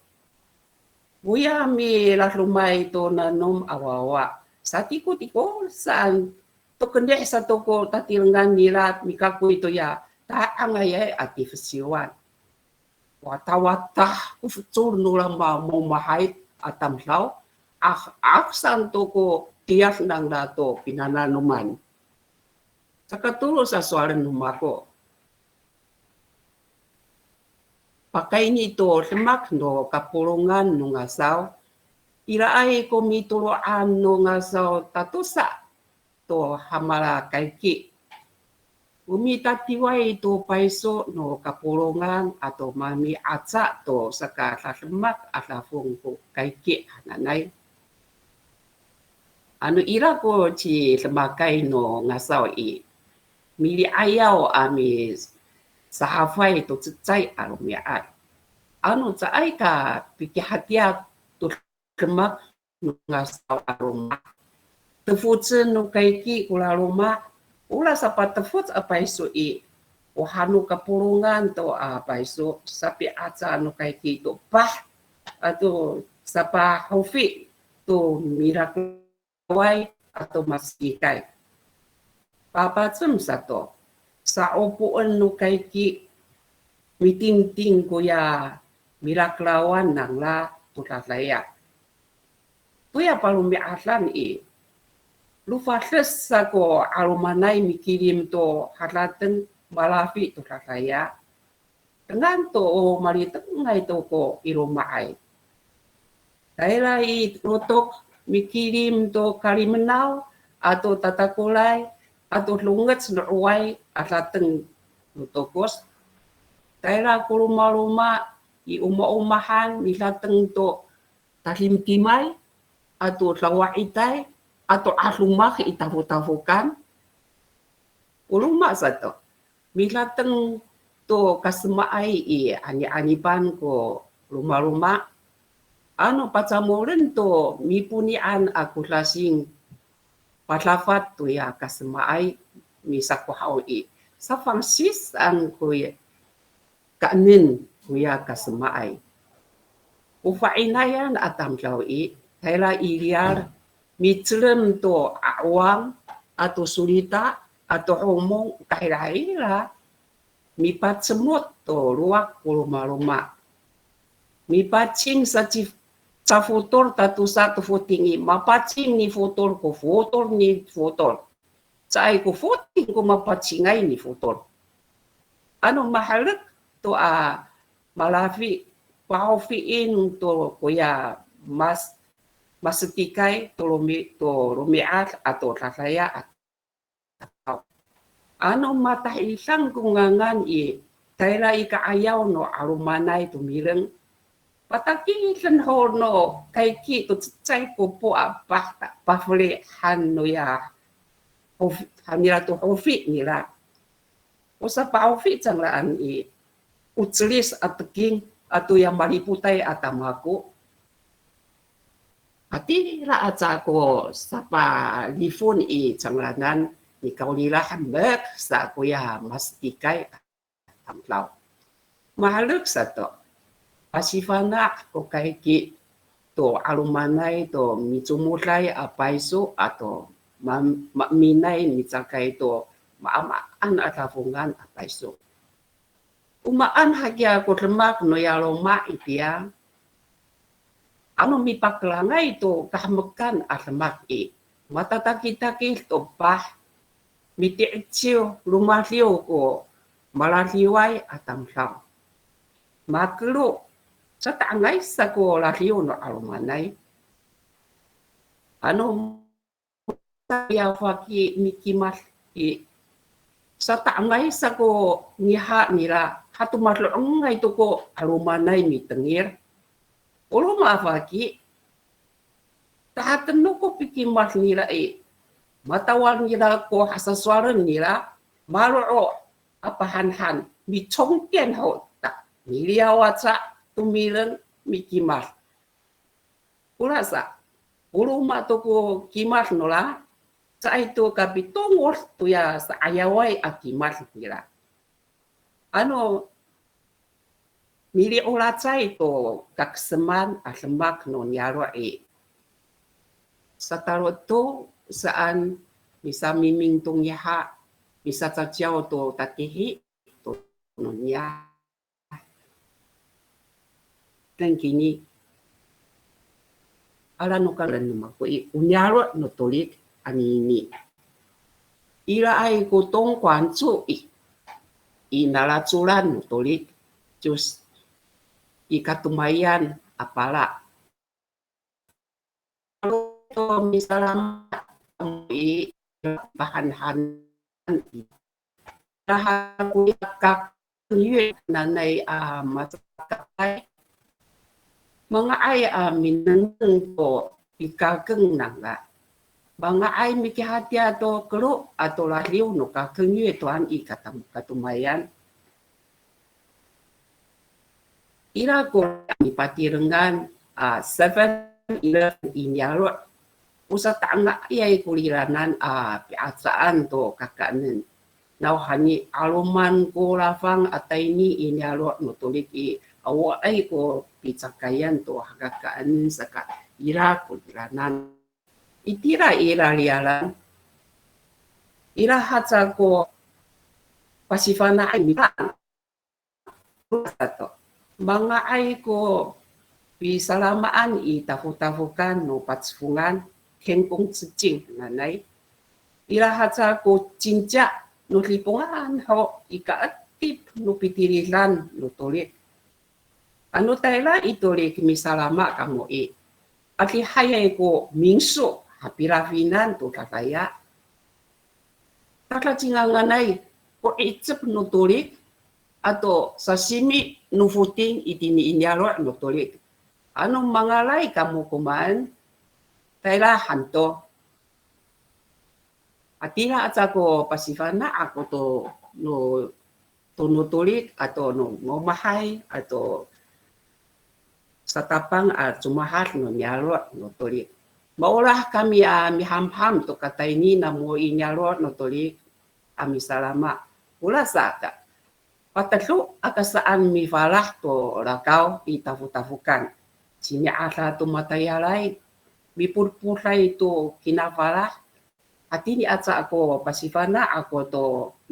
Oya miladomay to nanom a wawa, satikotikor saan to kendih sato ko tatirengan nira mikakoy toya ta'angayay a tifesiwan. Watawatah ko fecol nora ma-, maomahay a tamdaw, ah, ah saan to ko tiyad nangra to pinananoman. Sakatolo sa sowalen no mako. Pakayni to demak no kapolongan no ngasaw, iraay ko mitoro'an no ngasaw tatosa to hamalakayki. O mitatiway to payso no kapolongan ato mami'aca to sakadademak a dafong ko kayki hananay. Ano ira ko cidemakay no ngasaw i, mili'ayaw a misahafay to cecay a romi'ad. Ano caay ka pikihatiya to demak no ngasaw a loma'. Tefocen no kayki ko laloma', ora sapatefoc a payso i, o hano kapolongan to a payso, sapi'aca no kayki to pah, ato sapahofi to milakaway ato masetikay. Papacem sato, sa'opoen no kayki, mitingting koya milakalawan nangra to dadaya. Toya paromi'adan i, lofades sa ko 'alomanay mikilim to harateng malafi to dadaya. Dengan to o malitengay to ko i loma'ay. Tayra i lotok mikilim to kalimenaw ato tatakolay ato dongec no 'oway a dateng no tokos. Tayra ko lomaloma' i omaomahan midateng to tadimdimay ato dawa'itay ato 'adomah i tafotafokan. O loma' sato, midateng to kasemaay i 'ani'anipan ko lomaloma'. Ano pacamolen to miponian a kodasing padafat toya kasemaay misakohaw i, safangsis saan koya kaenen koya kasemaay. O fa'inayan a tamdaw i, tayra i riyar, micelem to 'awang ato solita ato homong, kahirahira mipacemot to lowak ko lomaloma'. Mipacing sa ci, sa fotor tatosa to foting i, mapacing ni fotor ko fotor ni fotor. Caay ko foting ko mapacingay ni fotor. Ano maherek to a malafi, pahofiin to koya mas, masetikay to romi, to romi'ad ato dadaya ato. Ano matahidang ko ngangan i, tayra i ka'ayaw no 'alomanay to mileng. Patakiden ho no kayki to cecay ko po a pah, pafeli han noya hofi, han nira to hofi nira. O sapahofi cangraan i, o celis a teking ato ya malipotay a tamako. Hatira aca ko sapalifon i cangraan, nikawrira hemek sa koya masetikay a tamdaw. Maherek sato, pasifana' ko kayki to 'alomanay to micomoday a payso ato ma, maeminay micakay to maamaan a dafongan a payso. O maan hakiya ko demak noya loma' itiya. Ano mipakelangay to kahemekan a demak i, matatakitakid to epah, miti'eciw, lomadiw ko maladiway a tamdaw. Makero, sata'angay sa ko ladiw no 'alomanay. Ano ya faki mikimad i, sata'angay sa ko ngiha nira, hato mado'engay to ko 'alomanay mitengil. O roma a faki, tahaten no ko pikimad nira i, matawal nira ko hasasowalen nira, malo'o a pahanhan, micongken ho ta, miliyaw aca to mileng mikimad. Orasa, o roma to ko kimad nora, caay to kapitongod toya sa'ayaway a kimad nira. Ano mili'oracay to kakeseman a demak no niyaro' i, satalo to saan misamiming to ngiha, misacaciyaw to tatihi to no niyah. Tengkini, ala no kalen no mako i, o niyaro' no Torik anini. Iraay ko tongkwanco i, i nalacolan no Torik, 就是 i katomayan a pala. To misalama' i pahanhanan i, raha koya kakeng nanay a macakay. Manga'ay a minengneng to pikakeng nangra. Panga'ay mikihatiya to kero ato ladiw no kakengil to an i katam-, katomayan. Ira ko nipatirengan a Seven Eleven i niyaro'. O sata'angayay ko liranan a pi'acaan to kakaenen. Nawhani 'aloman ko lafang a tayni i niyaro' no Torik i, awaay ko picakayan to hakakaenen saka ira ko liranan. Itira i laliyalan, ira haca ko pasifana'ay mita sato. Manga'ay ko pisalamaan i tafotafokan no pacefongan, 天空之镜 nanay. Ira haca ko cinca no Dipongan ho i ka'etip no pitilidan no Torik. Ano tayra i Torik misalama kamo i, adihayay ko 民宿 a pilafinan to dadaya. Tada cinganganay ko 'icep no Torik ato sasimi no foting itini i niyaro' no Torik. Ano mangalay kamo komaen, tayra han to. Hatira aca ko pasifana' ako to no, to no Torik ato no ngomahay ato satapang a comahad no niyaro' no Torik. Maolah kami a mihamham to katayni namo i niyaro' no Torik a misalama. Orasaka, patedo aka saan mifalah to lakaw i tafotafokan. Cini'ada to matayalay, mipodpoday to kinafalah. Hatini aca ako pasifana' ako to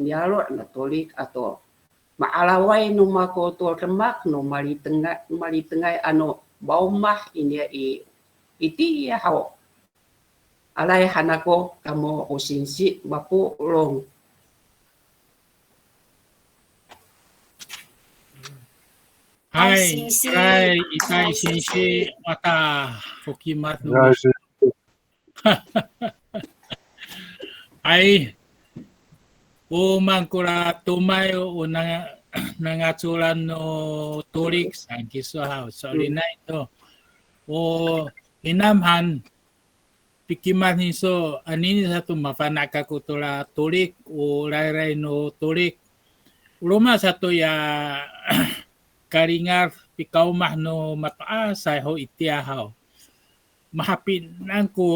niyaro' no Torik ato ma'araway no mako to demak no malitengay, malitengay ano maomah iniya i, itiya ho. Aray han ako kamo o singsi mapolong. Hay, Itay singsi. Hay, Itay singsi, mata ko kimad no. Hay, singsi. Hay. O maan kora tomay o nanga, nangacoran no Torik saan kiso haw, so'elinay to. O hinam han, pikimad niso, anini sato mafana' kako tora Torik, o rayray no Torik. O roma sato ya kalingad pikaomah no mato'asay ho itiya haw. Mahapinang ko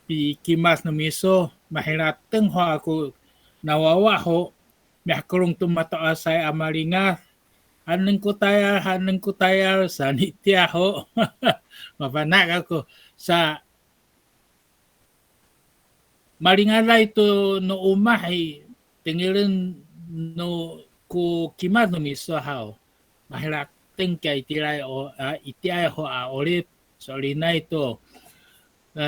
pikimad no miso, mahirateng ho ako nawawa ho, mihakelong to mato'asay a malingad, haenen ko tayal, haenen ko tayal, saan itiya ho. Mafana' kako sa malingaday to no omah i, tengilen no ko kimad no miso haw. Mahirateng kiya itiyaay o, a, itiyaay ho a 'orip, so'elinay to. E,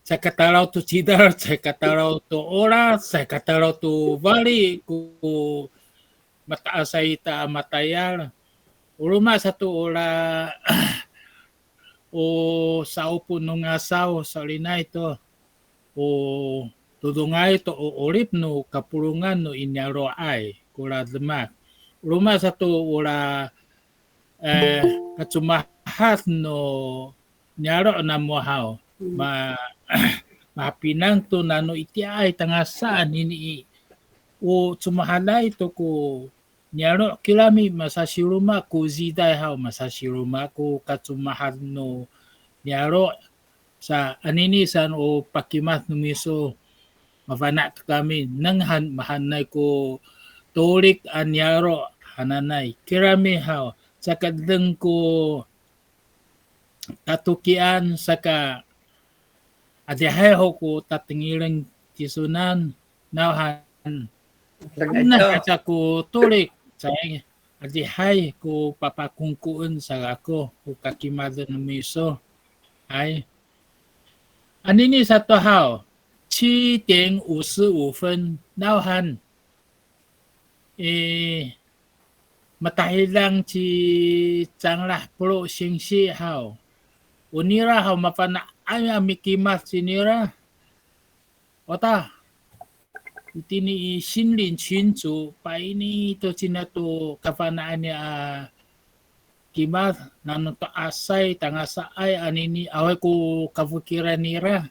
caay katalaw to cidal, caay katalaw to olah, caay katalaw to fali ko mato'asay ita a matayal. O roma sato ora o sa'opo no ngasaw, so'elinay to. O todongay to o 'orip no kapolongan no i niyaro'ay, kora demak. O roma sato ora, e, kacomahad no niyaro' namo haw. Ma, mahapinang to nano itiyaay tangasa anini i, o comahaday to ko niyaro' kirami masasiroma ko ziday haw, masasiroma ko kacomahad no niyaro'. Sa anini saan o pakimad no miso, mafana' to kami, neng han mahaenay ko Torik a niyaro' hananay. Kirami haw, caka deng ko tatokian saka adihay ho ko tatengilen tisonan, nawhan Neh aca ko Torik, caay adihay ko papakongkoen sa kako ko kakimaden no miso. Hay. Anini sato haw, 七点五十五分, nawhan, e, matahidang ci Canglah Polo singsi haw. O nira haw mafana'ay a mikimad cinira. Wata, itini i 心灵群组, paini to cina to kafana'an niya a kimad, nano to'asay, tangasaay anini, awaay ko kafokilan nira.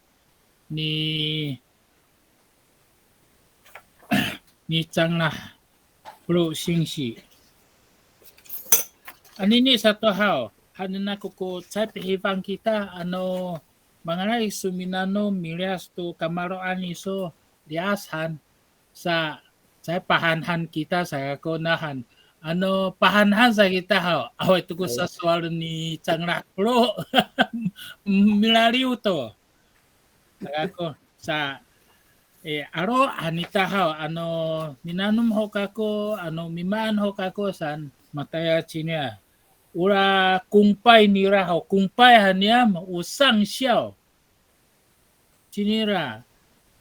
ni, ni Canglah Polo singsi. Anini sato haw, hanen ako ko caay pihifang kita, ano mangalay so minanom miliyas to kamaro'an iso, liyas han, sa caay pahanhan kita sa kako nahan. Ano pahanhan sa kita haw, awaay to ko sasowal ni Canglah Polo. Milaliw to. Sa kako, sa, e, aro' han ita haw, ano minanom ho kako, ano mimaan ho kako saan, matayal ciniya. Ora kongpay nira haw, kongpay han niyam, o 上校. Cinira,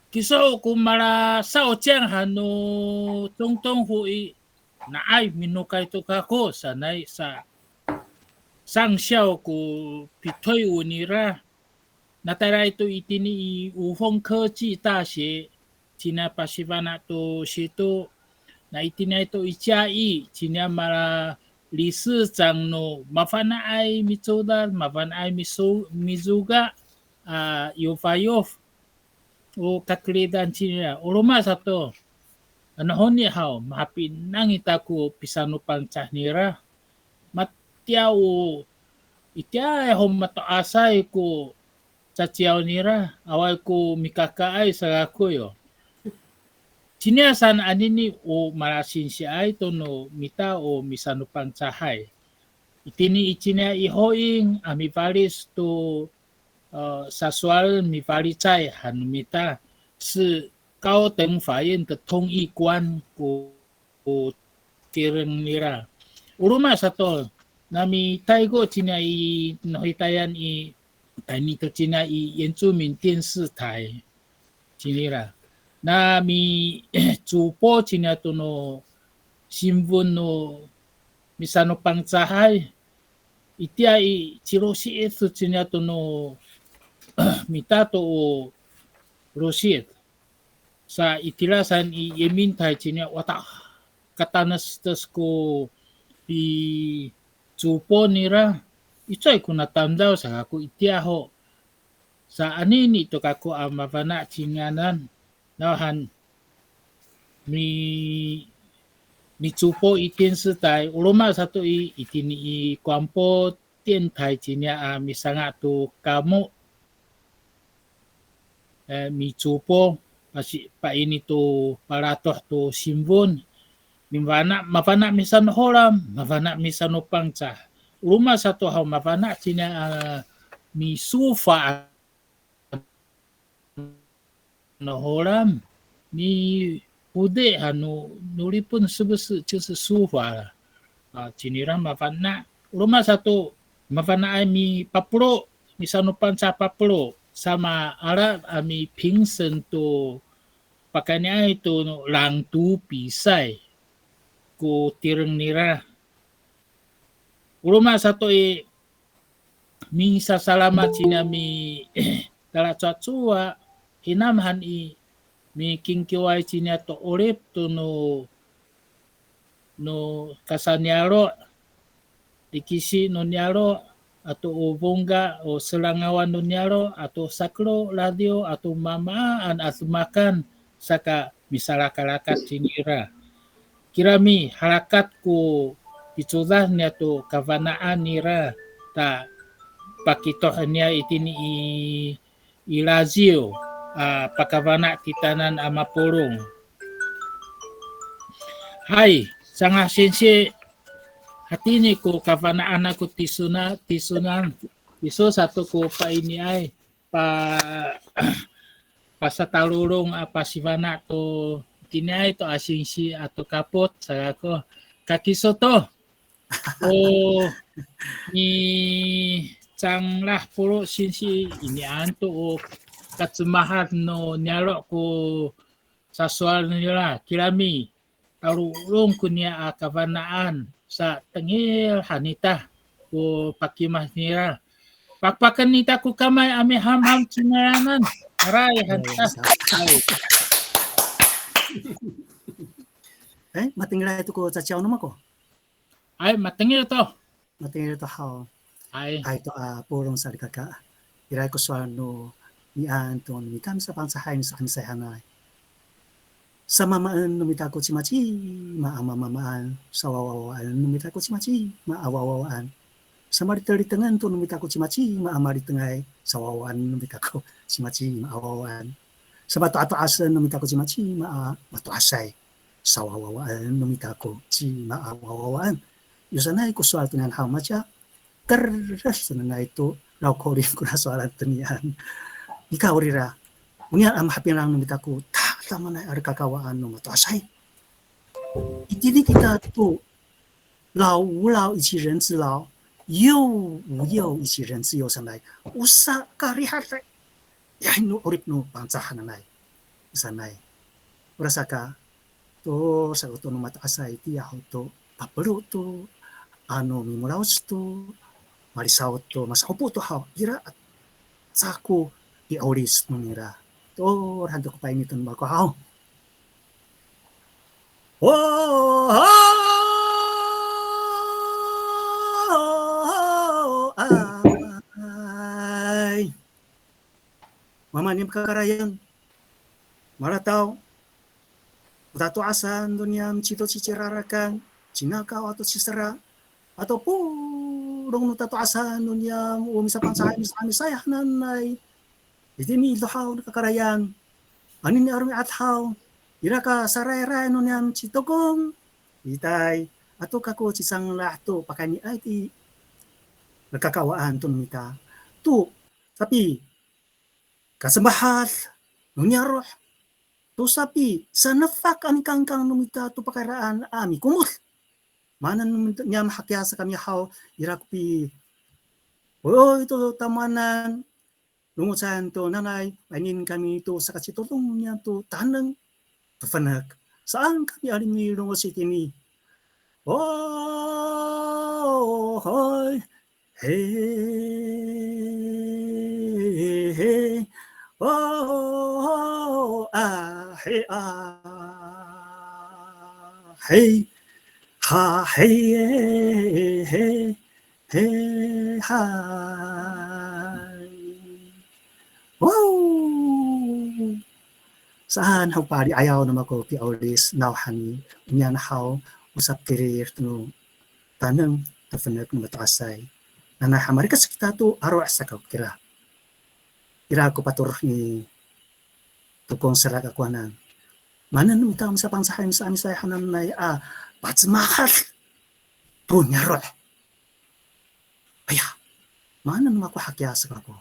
kiso ko mala 少将 han no 总统府 i, na'ay minokay to kako sanay sa 上校 ko pitoy o nira. Natayra to itini i 吴凤科技大学, cina pasifana' to sito. Na itini to i 嘉义, cina mala 理事长 no mafana'ay micodad, mafana'ay miso-, mizoga, a, yofayof. O kakeridan cinira, o roma sato. Ano honi haw, mahapinang ita ko pisanoPangcah nira. Matiya o, itiyaay ho mato'asay ko caciyaw nira, awaay ko mikakaay sa kako yo. Ciniya saan anini o malasinsiay to no mita o misanoPangcahay. Itini i ciniya i Hoing a mifalic to, e, sasowal mifalicay han no mita, 是高等法院的通译官 ko, ko tireng nira. O roma sato, na mitaygo ciniya i, no hitayan i, tayni to ciniya i 原住民电视台 cinira. Na mi主播 ciniya to no sinpon no misanoPangcahay, itiya i cilosi'it to ciniya to no mita to o losi'it. Sa itira saan i 原民台 ciniya wata katanestes ko picopo nira, icowaay ko natamdaw sa kako itiya ho. Sa anini to kako a mafana' cingraan, nawhan mi, micopo i 电视台, o roma sato i, itini i 广播电台 ciniya a misanga' to kamo. E, micopo, pasi, paini to palatoh to sinpon. Mafana', mafana' misanoHolam, mafana' misanoPangcah. O roma sato haw mafana' ciniya a misofa no Holam, mipodi' han no, no Ripon 是不是就是书法啦? A, cinira mafana'. O roma sato mafana'ay mipapolo, misanoPangcah papolo, sa ma'ala a mi评审 to pakayniay to no 朗读比赛 ko tireng nira. O roma sato i, misasalamacin a mi talacowacowa, hinam han i, mikingkiway ciniya to 'orip to no, no kasaniyaro', likisi no niyaro', ato o fongka, o serangawan no niyaro', ato sakero, radiw, ato mamaan a demakan, saka misalakalakat cinira. Kirami, halakat ko picodad niya to kafana'an nira, ta pakitoh niya itini i, i laciw, a, pakafana' titaanan a mapolong. Hay, Canglah singsi, hatini ko kafana'an ako tisona, tisonan, iso sato ko painiay, pa, pasatalolong a pasifana' to, itiniay to a singsi ato kapot, sa kako, kakiso to. O, ni Canglah Polo singsi, inian to o kacemahad no niyaro' ko sasowal nira, kirami, talolong ko niya a kafana'an, sa tengil han ita ko pakimad nira. Pakpaken ita ko kamay a mihamham cingraanan. Aray han ita. Hay. E, matengilay to ko caciyaw no mako. Hay, matengil to. Matengil to haw. Hay. Hay to a polong salikaka. Iraay ko sowal no Nian to no mita misaPangcahay misa'Amisay hanay. Samamaen no mita ko cimacima a mamamaan, sawawawaan no mita ko cimacima a wawawaan. Samalitelitengen to no mita ko cimacima a malitengay, sawawaan no mita ko cimacima a wawaan. Samato'ato'asen no mita ko cimacima a mato'asay, sawawawaan no mita ko cima a wawawaan. Yo sanay ko sowal to nian haw maca, teres sanay to, law ko 'orip kona sowalan to nian. Nikawrira, o nian a mahapinang no mita ko tadamaanay a lekakawaan no mato'asay. Itini kita to, 老吾老以及人之老，幼吾幼以及人之幼 sanay. O sakarihaday, ya no 'orip no Pangcah hananay sanay. Orasaka, to sato no mato'asay itiya ho to, papelo to, ano mimolaoc to, malisawod to, masa'opo to haw, ira aca ko pi'olic no mira. To, orahan to ko paini to no mako haw. O, ay. Mama niyam kakarayan, malataw, o tato'asan to niyam cito cicirarakan, cinakaw ato cisera, ato polong no tato'asan to niyam o misaPangcahay, misa'Amisay hananay. Itini i do haw no kakarayan, anini a romi'ad haw, ira kasarayray no niyam ci Tokong, itay, ato kako ci Canglah to pakayniay i lekakawaan to no mita. To sapi, kacemahad no niyaro', to sapi, sanefak a mikangkang no mita to pakayraan a mikomod. Maanen niyam hakiya sa kami haw, ira ko pi, oy to tamowanan, longocan to nanay, painien kami to sakacitodong niyam to taneng, to fenek. Saan kami a limilongoc itini. O, hoy, he, he, o, a, he, a, he, ha, he, he, he, hay. Wow! Saan haw pali'ayaw no mako pi'olis nawhani, o niyan haw o sapitirir to no taneng to fenek no mato'asay. Nanay ha marikec kita to aro' sa kako kira. Ira ko patorod ni Tokong Sera kakowanan. Maanen no mita misaPangcahay, misa'Amisay hananay a pacemahad to niyaro'. Aya, maanen no mako hakiya sa kako.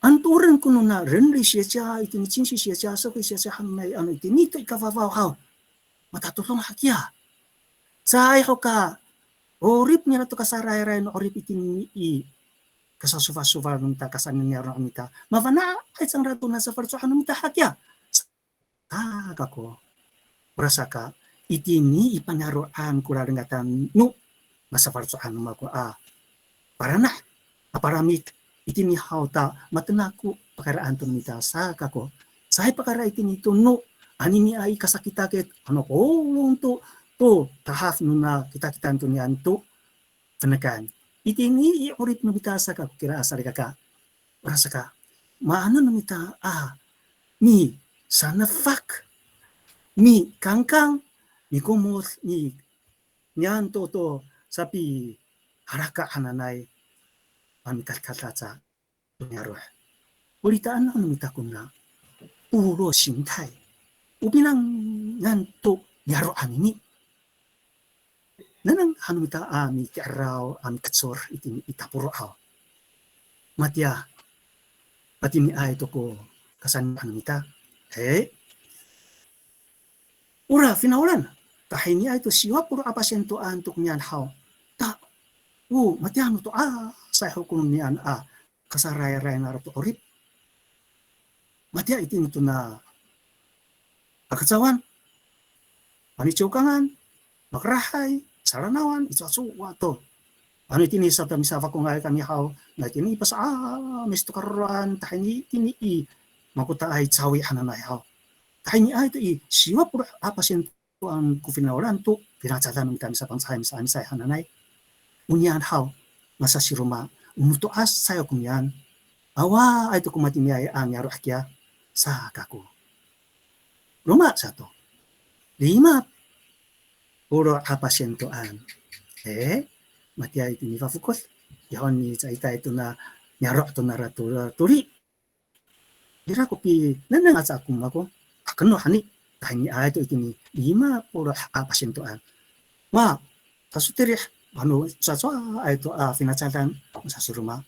Ano toren ko nona 人类学家, itini 经济学家, 社会学家 hananay, ano itini to i kafafaw haw, matatodong hakiya. Caay ho ka, 'orip nira to kasarayray no 'orip itini i kasasofasofal no mita, kasa'enniyaro' no mita. Mafana'ay cangra to nasafaloco'an no mita hakiya. Sa kako, orasaka, itini i paniyaro'an ko lalengatan no masafaloco'an no mako a parana', a paramit, itini haw ta matena ko pakayraan to no mita sa kako. Caay pakayra itini to no, aniniay kasakitakit, ano polong to, to tahaf nona kitakitan to niyan to fenekan. Itini i 'orip no mita sa kako kira a salikaka. Orasaka, maanen no mita a misanefak, mikangkang, mikomod, mi, niyan to to sapihalaka hananay a mikadkad aca to niyaro'. O litaan no mita kona 部落形态, o pinangan to niyaro' anini. Nengneng han no mita a miti'eraw a mikecor itini i taporo' haw. Matiya, patiniay to ko kasaan han no mita. He. Ora finawlan, tahiniay to siwa polo' a pasiyentoan to ko niyan haw. Ta, o, matiya no to'asay ho ko niyan a kasarayray nara to 'orip. Matiya itini tona Akacawan, Panicokangan, Makerahay, Salanawan, icowacowa to. Ano itini sato misafakongay kami haw, na itini pasa'amis to karoroan, tahini itini i makotaay Cawi hananay haw. Tahiniay to i siwa polo' a pasiyentoan ko finawlan to, finacadan no mita misaPangcahay, misa'Amisay hananay. O niyan haw, masasiroma, o no to'asay ho ko niyan. Awaay to ko matiniay a niyaro' kiya sa kako. Roma sato, lima polo' a pasiyentoan. E, matiya itini fafokod. Yaho ni caitay tona niyaro' tona ra to-, toli. Ira ko pinengneng aca ako mako, akeno hani, tahiniay to itini lima polo' a pasiyentoan. Wa, sasotiri, ano, sacowaay to a finacadan, sasiroma,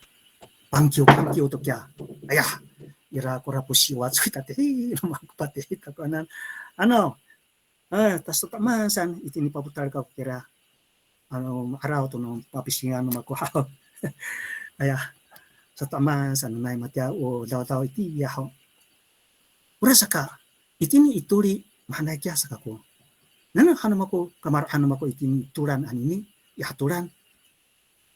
pangkiw, pangkiw to kiya. Aya, ira kora posiwa, cowa tatihi, roma ko patihi takowanan. Ano, e, ta sata'eman san, itini papotal kako kira. Ano, ma'araw to no papisingan no mako haw. Aya, sata'eman sanay matiya o dawdaw itiya ho. Orasaka, itini i toli, mahaenay kiya sa kako. Nengneng han no mako, kamaro'an no mako itini tolan anini, i hatolan.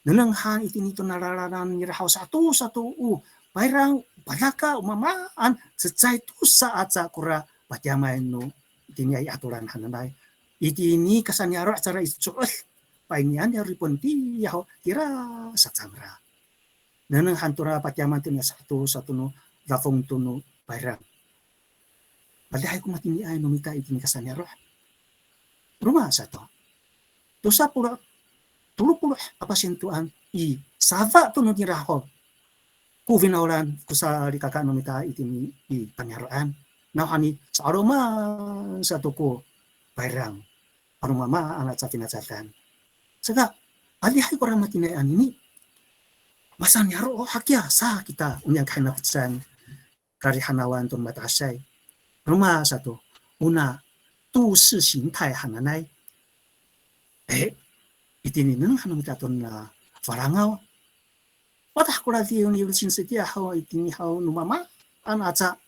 Nengneng han itini tona lalan nira haw sato sato o payrang, padaka, o mamaan, cecay tosa aca kora patiyamay no itiniay i hatolan hananay. Itini kasaniyaro' cangra i co'ed, painian ya Ripon tiya ho, tira sa cangra. Nengneng han tora patiyaman to niya sato sato no dafong to no payrang. Adihay ko matiniay no mita itini kasaniyaro'. Roma sato, tosa polo', tolo polo' a pasiyentoan i safa to no nira ho ko finawlan ko salikaka no mita itini i kaniyaro'an. Nawhani sa'aloman sato ko payrang. Ano mamaan aca finacadan. Saka, adihay kora matiniay anini. Masaniyaro' hakiya sa kita o niyam kahinakocan, karihanawan to mato'asay. Roma sato, ona 都市型态 hananay. E, itini nengneng han no mita tona Falangaw. Wadah ko radiw ni Yolsin setiya haw itini haw no mamaan aca.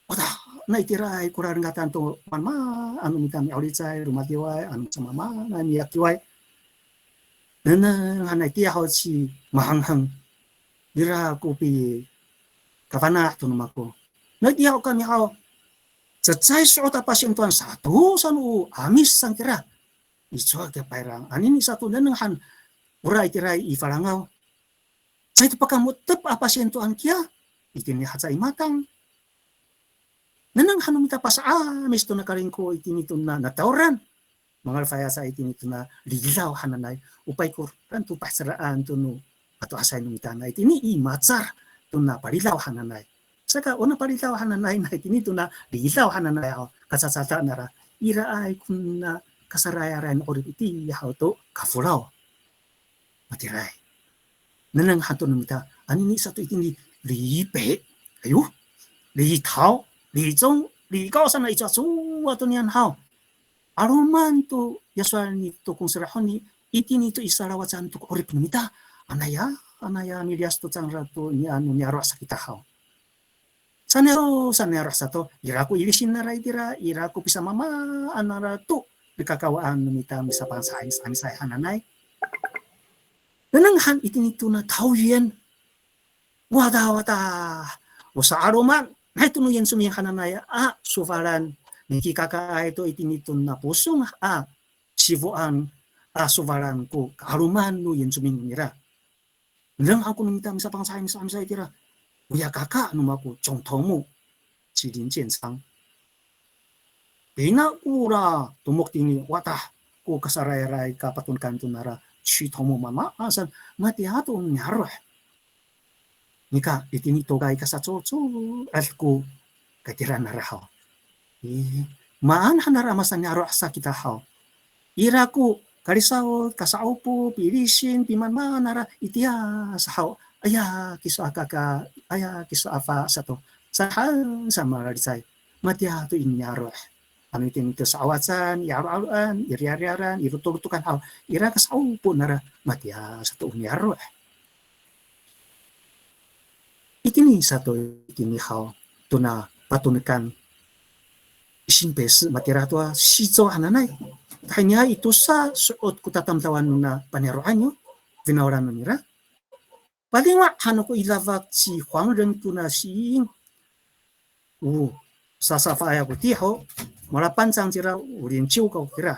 Wadah, na itiraay kora dengatan to mamaan no mita mi'oricay, romadiway, ano sa mamaan a miyakiway. Nengneng hanay tiya haw ci Mahanghang. Ira ko pikafana' to no mako. Na itiya ho kami haw, cecay so'ot a pasiyentoan sato saan o 'Amis saan kira. I cowa kiya payrang. Anini sato nengneng han, ora itiraay i Falangaw. Caay to pakamo^tep a pasiyentoan kiya, itini haca i Matang. Nengneng han no mita pasa'amis tona Kalingko itini tona Natawran. Mangalefay aca itini tona Lidaw hananay. O paikoran to pahiceraan to no mato'asay no mita na itini i Macar tona Palidaw hananay. Saka ona Palidaw hananay na itini tona Lidaw hananay haw, kacacada nara iraay kona kasarayaray no 'orip itiya haw to Kafolaw. Matiraay. Nengneng han to no mita, anini sato itini Lipei, ayo, Litaw, Licong, Likaw saan i cowacowa to niyan haw. 'Aloman to ya sowal ni Tokong Sera honi, itini to i salawacan to ko 'orip no mita, anaya, anaya miliyas to cangra to niyan no niyaro' sa kita haw. Saniyaro', saniyaro' sato, ira ko ilisin nara itira, ira ko pisamamaan nara to pikakawaan no mita misaPangcahay, misaPangcahay hananay. Nengneng han itini tona Taoyuan. Wata, wata. O sa'aloman, na ito no Yincomin hananay a sofalan, mikikakaay to itini tona Posong a sifoan a sofalan ko ka'aloman no Yincomin nira. Nengneng han ko no mita misaPangcahay, misaPangcahay itira. Oya kaka no mako 总头目 ci 林建昌. Pina kora tomok tini, wata ko kasarayray kapatonekan to nara 区头目 mamaan saan, matiya to niyaro'. Nika itini tokay kasacoco'ed ko katira nara haw. E, maan han nara masaniyaro' sa kita haw. Ira ko kalisawod, kasa'opo, pilisin, pimanmaan nara itiya sa haw. Aya kiso a kaka, aya kiso a fa sato. Saan han sa malalicay. Matiya to i niyaro'. Ano itini to sa'owacan, i 'alo'aloan, i riyariyaran, i lotolotokan haw. Ira kasa'opo nara matiya sato o niyaro'. Itini sato itini haw, tona patonekan i Sinpesi, matira to a Sico hananay. Tahiniay i tosa so'ot ko tatamdawan nona paniyaro'an yo, finawlan no nira. Paliwa han ako i dafak ci Huangren tona Siying. O sasafaay ako tiho, malapancang cira o linciw kako kira.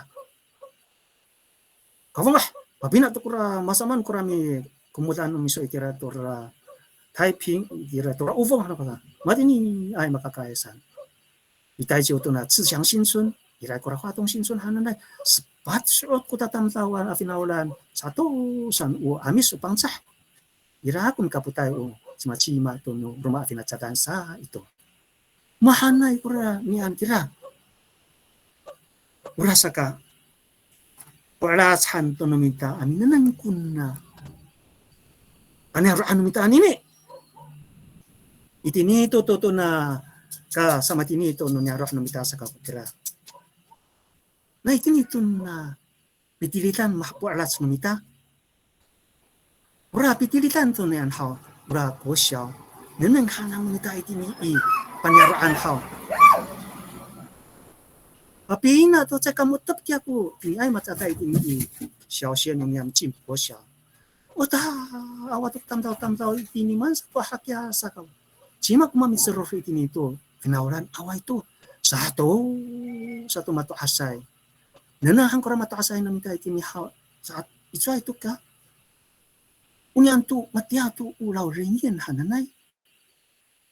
Kafangah, papina to kora masamaan kora mikomodan no miso itira tora 太平 ira to ra ofong han ako sa. Matiniay makakaay san. I Tayciw to na 自强新村, ira kora 花东新村 hananay, sepat so'ot ko tatamdawan a finawlan sato san o 'Amis o Pangcah. Ira ko mikapotay o cimacima to no roma a finacadan sa ito. Mahaenay kora niyan kira. Orasaka, po'elac han to no mita a minengneng kona paniyaro'an no mita anini. Itini to, to, to na, kasamatini to no niyaro' no mita saka ko kira. Na itini to na pitilidan mahapo'elac no mita. Ora pitilidan to niyan haw, ora kosiyaw. Nengneng han no mita itini i paniyaro'an haw. Papina to caay kamo^tep kiya ko, niay macaday itini i siyawsiyen no niyam cim kosiyaw. O ta, awa to tamdaw tamdaw itini man sato hakiya saka. Cima ko mamiseror itini to finawlan awaay to. Sato, sato mato'asay. Nengneng han kora mato'asay no mita itini haw, saat icowaay to ka. O niyan to matiya to o 老人院 hananay.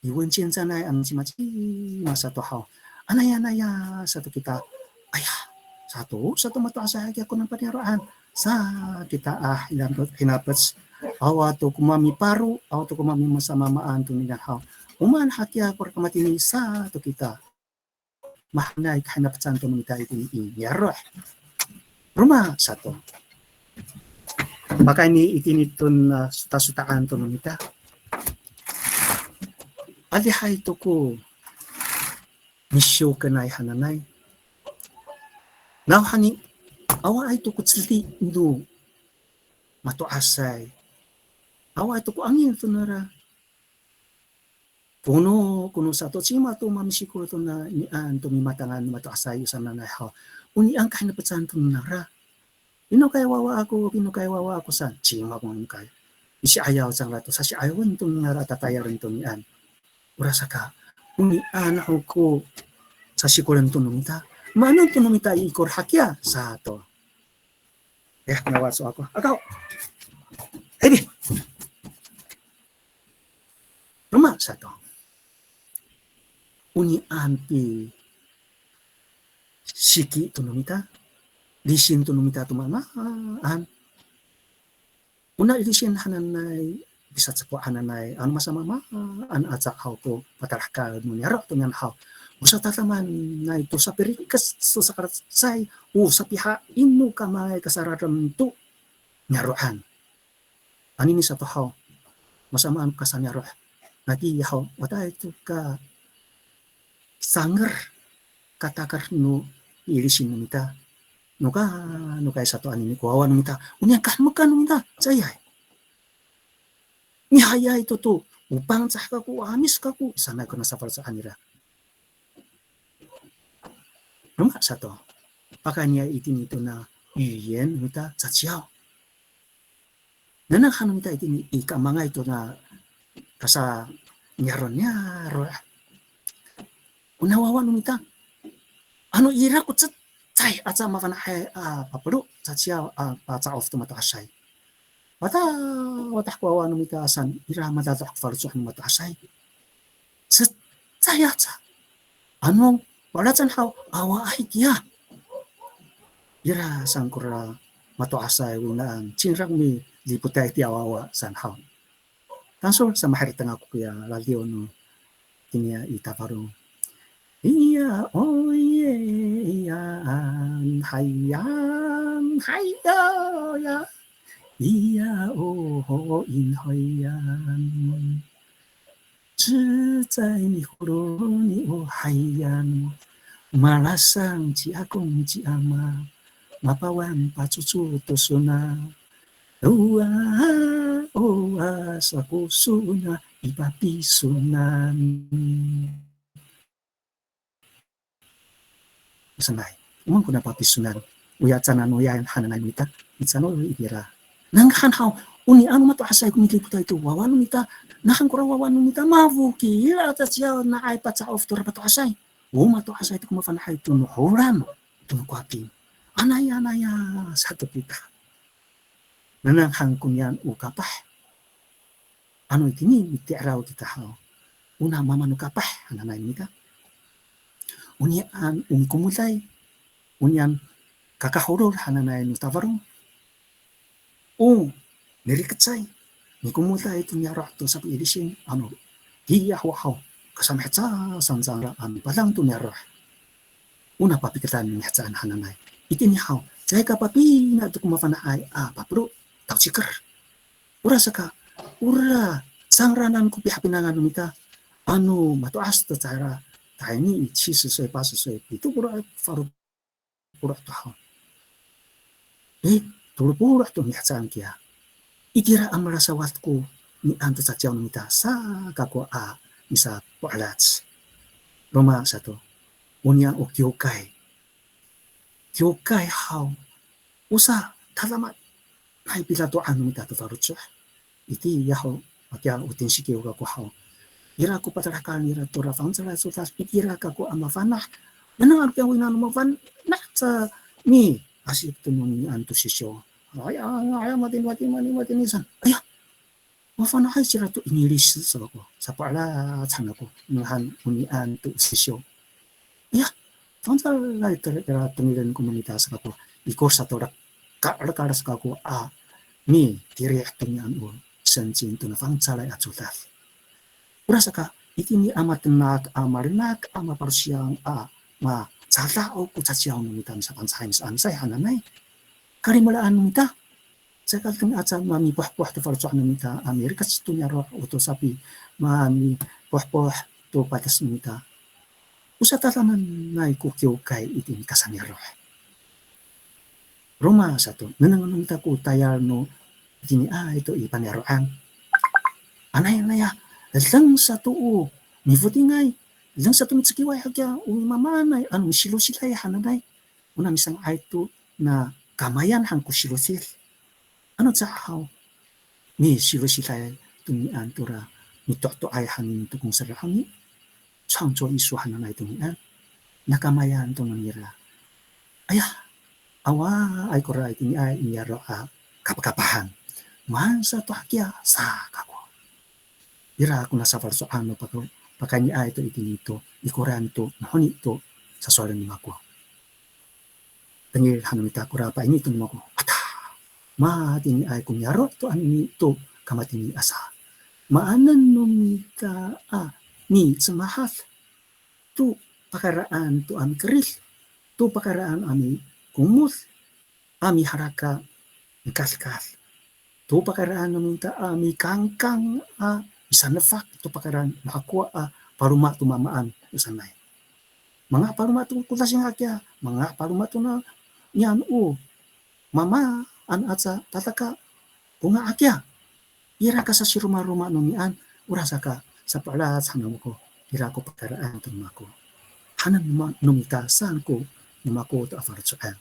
I 文健站 ay a micimacima sato haw. Anaya, anaya sato kita. Aya, sato, sato mato'asay hakiya kona paniyaro'an. Sa kita a hinapec, hinapec. Awa to ko mamiparo, awa to ko mamimasamaamaan to ninian haw. O maan hakiya kora kamatini sato kita. Mahaenay kahinapecan to no mita itini i niyaro'. Roma sato. Pakayni itini to na sotasota'an to no mita. Adihay to ko misiyokenay hananay. Nawhani, awaay to ko cedi no mato'asay. Awaay to ko angin to nara. Kono, kono sato cima to mamisikol to na nian to mimatangan no mato'asay sananay haw. O nian kahinapecan to nara. Pinokay wawa ako, pinokay wawa ako san, cima ko mamikay. Misi'ayaw cangra to, sasi'ayawen to nara tatayalen to nian. Orasaka, o nian ho ko sasikolen to no mita. Maanen to no mita i ikor hakiya sato. Ya, ngawaco ako. Akaw. Hebi. Roma sato. O nian pisiki to no mita. Lisin to no mita to mamaan. Ona i lisin hananay, pisacepo' hananay, ano masamamaan aca haw ko patalahekal no niyaro' to niyan haw. O satadamanay to sapirikec to sakalacecay, o sapiha'in no kamay kasaratem to niyaro'an. Anini sato haw, masamaan ko kasaniyaro'. Naki haw, wataay to ka sanger, katakar no ilisin no mita. Noka, nokay sato anini ko wawa no mita. O niyan kahemekan no mita, caay. Mihayay to to, o Pangcah kako, o 'Amis kako, sanay ko nasafaloco'an nira. Roma sato, pakayni itini to na 语言 no mita caciyaw. Nengneng han no mita itini i kaemangay to na kasaniyaro' niyaro'. Ona wawa no mita. Ano ira ko cecay aca mafana'ay a papelo, caciyaw a paca'of to mato'asay. Wata, watah ko wawa no mita san, ira madadoh ko faloco' no mato'asay. Cecay aca. Ano, walacan haw, awaay kiya. Ira saan kora mato'asay winaan, cingra ko milipotay tiya wawa saan haw. Tangsol sa maharateng ako koya ladiw no tiniya i Tafalong. Iya, oye, iyaan, hayan, haya, ya. Iya, o, ho, in, hayan. Cecay miholoni o hayan, malasang ci akong ci ama, mapawan pacoco to sona. Owa, owa, sako sona i papisonan. Sanay. O maan kona papisonan. Oya cananoyan hananay no mita. Micano itira. Nengneng han haw. O nian o mato'asay ko milipotay to wawa no mita. Nahan kora wawa no mita. Mafokil aca ciyaw na'ay paca'of tora mato'asay. O mato'asay to ko mafana'ay to no holam. To no kowaping. Anaya, anaya sato kita. Nengneng han ko nian o kapah. Ano itini miti'eraw kita haw, ona mama no kapah hananay no mita. Onian o mikomoday, onian kakaholol hananay no Tawarong. O mirikecay, mikomoday to niyaro' to sapiilisin, ano tiya ho haw, kasamihecaan cangra a mipadang to niyaro'. Ona papikedan mihecaan hananay. Itini haw, caay ka papina to ko mafana'ay a papelo, tawciker. Orasaka, ora cangraan ko pihapinangan no mita, ano mato'as to cangra, tayni i 七十岁, 八十岁, pito polo' falo polo' to haw. E, tolo polo' to mihecaan kiya. Itira a malasawad ko nian to caciyaw no mita, sa kako a misapo'elac. Roma sato, onian o kiwkay. Kiwkay haw, o satadamaanay pidato'an no mita to faloco'. Itiya ho, makiya o tinsikiw kako haw. Ira ko patalahekal nira tora fangcalay codad, itira kako a mafana'. Nengneng a kiya wina no mafana' sa miasip to no nian to sisiw. Aya, aya, matini, matini, matini, matini san. Aya, mafana'ay cira to Inilis sa kako. Sapo'elac han ako, nengneng han o nian to sisiw. Iya, fangcalay tira, ira tengilen ko no mita sa kako. Ikor sato lekalekalay sa kako a mitiri' to nian o sencin to na fangcalay a codad. Orasaka, itini a matenak, a malenak, a mapalosiyang, a macadaw ko caciyaw no mita, misafangcalay, misa'amisay hananay. Kalimelaan no mita, caay ka tengil aca mamipohpoh to faloco' no mita, a mirikec to niyaro', o to sapi, mamipohpoh to pades no mita. O satadamaanay ko kiwkay itini kasaniyaro'. Roma sato, nengneng no mita ko tayal no itiniay to i paniyaro'an. Anay naya, deng sato o mifotingay, deng sato micekiway hakiya o mimaamaanay, ano misilosiday hananay. Ona misanga'ay to na kamayan han ko silosid. Ano caay haw, misilosiday to nian tora mito'to'ay han to ko ngasera' honi. 创作艺术 hananay to nian. Na kamayan to no nira. Aya, awaay kora itiniay i niyaro' a kapakapahan. Maan sato hakiya sa kako. Ira ko na safaloco'an no paka-, pakayniay to itini to, ikoran to, nahoni to, sasowalen no mako. Tengil han no mita kora pa'ini to no mako. Ata, matiniay ko niyaro' to anini to kamatini asa. Maanen no mita a micemahad to pakayraan to a mikerid, to pakayraan a mikomod, a mihalaka, mikadkad. To pakayraan no mita a mikangkang a misanefak, to pakayraan no hakowa a paloma to maamaan o sanay. Manga' paloma to ko dasing hakiya, manga' paloma to na niyan o mamaan aca tataka, o nga' hakiya. Ira ka sasiromaroma no niyan, orasaka sapo'elac han no mako, ira ko pakayraan to no mako. Hanen no ma-, no mita saan ko no mako to a faloco'an.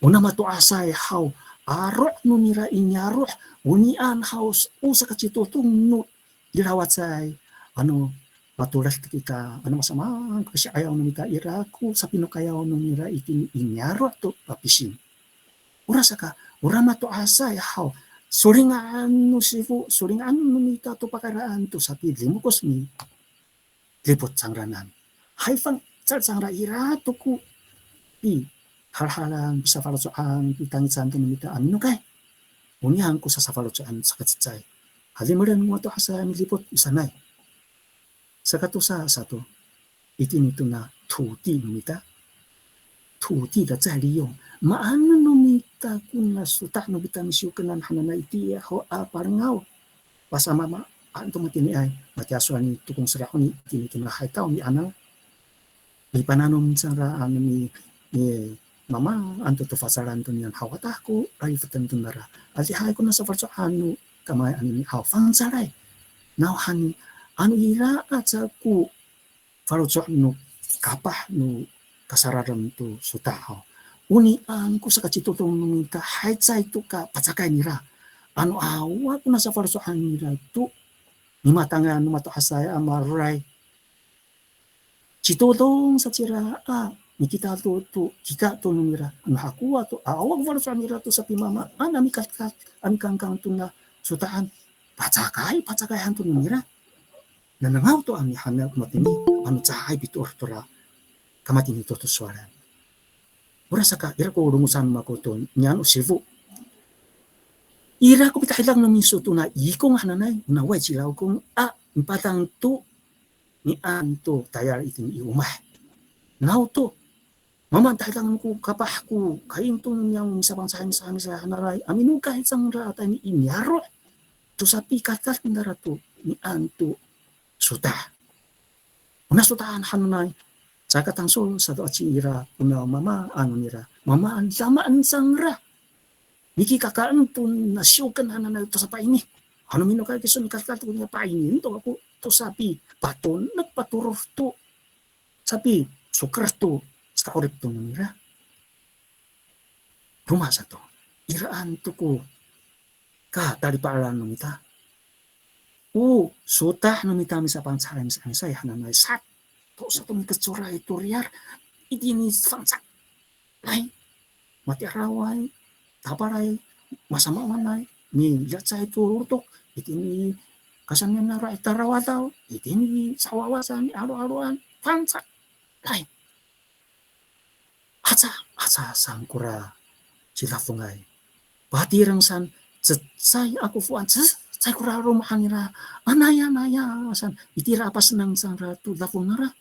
Ona mato'asay haw, aro' no nira i niyaro', o niyan haw, o sakacitodong no i lawacay, ano matoled kita, ano masamaan ko kasi'ayaw no mita ira ko sapinokayaw no nira itini i niyaro' to papising. Orasaka, ora mato'asay haw, solingan no sifo, solingan no mita to pakayraan to sapilimokos milipot cangraan. Hay fangcal cangra ira to ko pihalhalan, pisafaloco'an, pitangican to no mita a minokay. O niyan ko sasafaloco'an sakacecay. Halimelen mato'asay milipot i sanay. Sakatosa sato, itini to na toti no mita. Toti da cay liyong. Maanen no mita ko na sota' no mita misiyokenan hananay itiya ho a palengaw. Pasamaamaan to matiniay, matiya sowal ni Tokong Sera honi, itini to na Haytaw mi'anaw. Mipananom cangra ano mi, mi mamaan to to facalan to niyan haw, watah ko lalifeten to nara. Adihay ko na safaloco'an no kamay anini haw, fangcalay. Nawhani, ano ira aca ko faloco' no kapah no kasararem to sota' haw, o niyan ko sakacitodong no mita hay caay to ka pacakay nira. Ano awa ko na safaloco'an nira to, mimatangan no mato'asay a maroray, citodong sa cira a mikita to, to kika to no nira. Ano hakowa to, awa ko faloco' nira to sapimamaan a mikadkad a mikangkang to na sota'an. pacakay, pacakay han to no nira. Nanangaw to a mihamiya ko matini, ano caay pitoor tora kamatini to to sowalen. Orasaka, ira ko longocan mako to niyano sifo. Ira ko pitahidang no miso to na ikong hananay, naway ci Lawkong a, mipadang to, nian to tayal itini i omah. Naw to, mamaan tahidang ko kapah ko, kaing to niyam misapangcahay, misapangcahay hananay, a minokay cangra a tayni i niyaro'. To sapikadkad nira to, nian to sotah. Ona sotah hananay, caka tangsol sato aci ira, ona mamaan nira, mamaan, mamaan cangra. Mikikakaen to na siyoken hananay to sapaini. Ano minokay kiso mikakal to niya paini to ako to sapi, patonek patoror to sapi, soker to saka'orip to nira. Roma sato, iraan to ko katalipa'elalan no mita. O sotah no mita misapangcahay, misapangcahay hananay sato, sato mikecoray to riyar, itini fangcalay, mati'araway, tapalay, masamaamaanay, miliyacay to lortok, itini kasaniyanaro' i tarawadaw, itini sawawasan, alo'aloan, fangcalay. Aca, aca saan kora ci Lafongay. Patireng saan, cecay ako foan, cecay kora loma'an nira, anaya, anaya saan, itira a pasenang cangra to Lafong nira.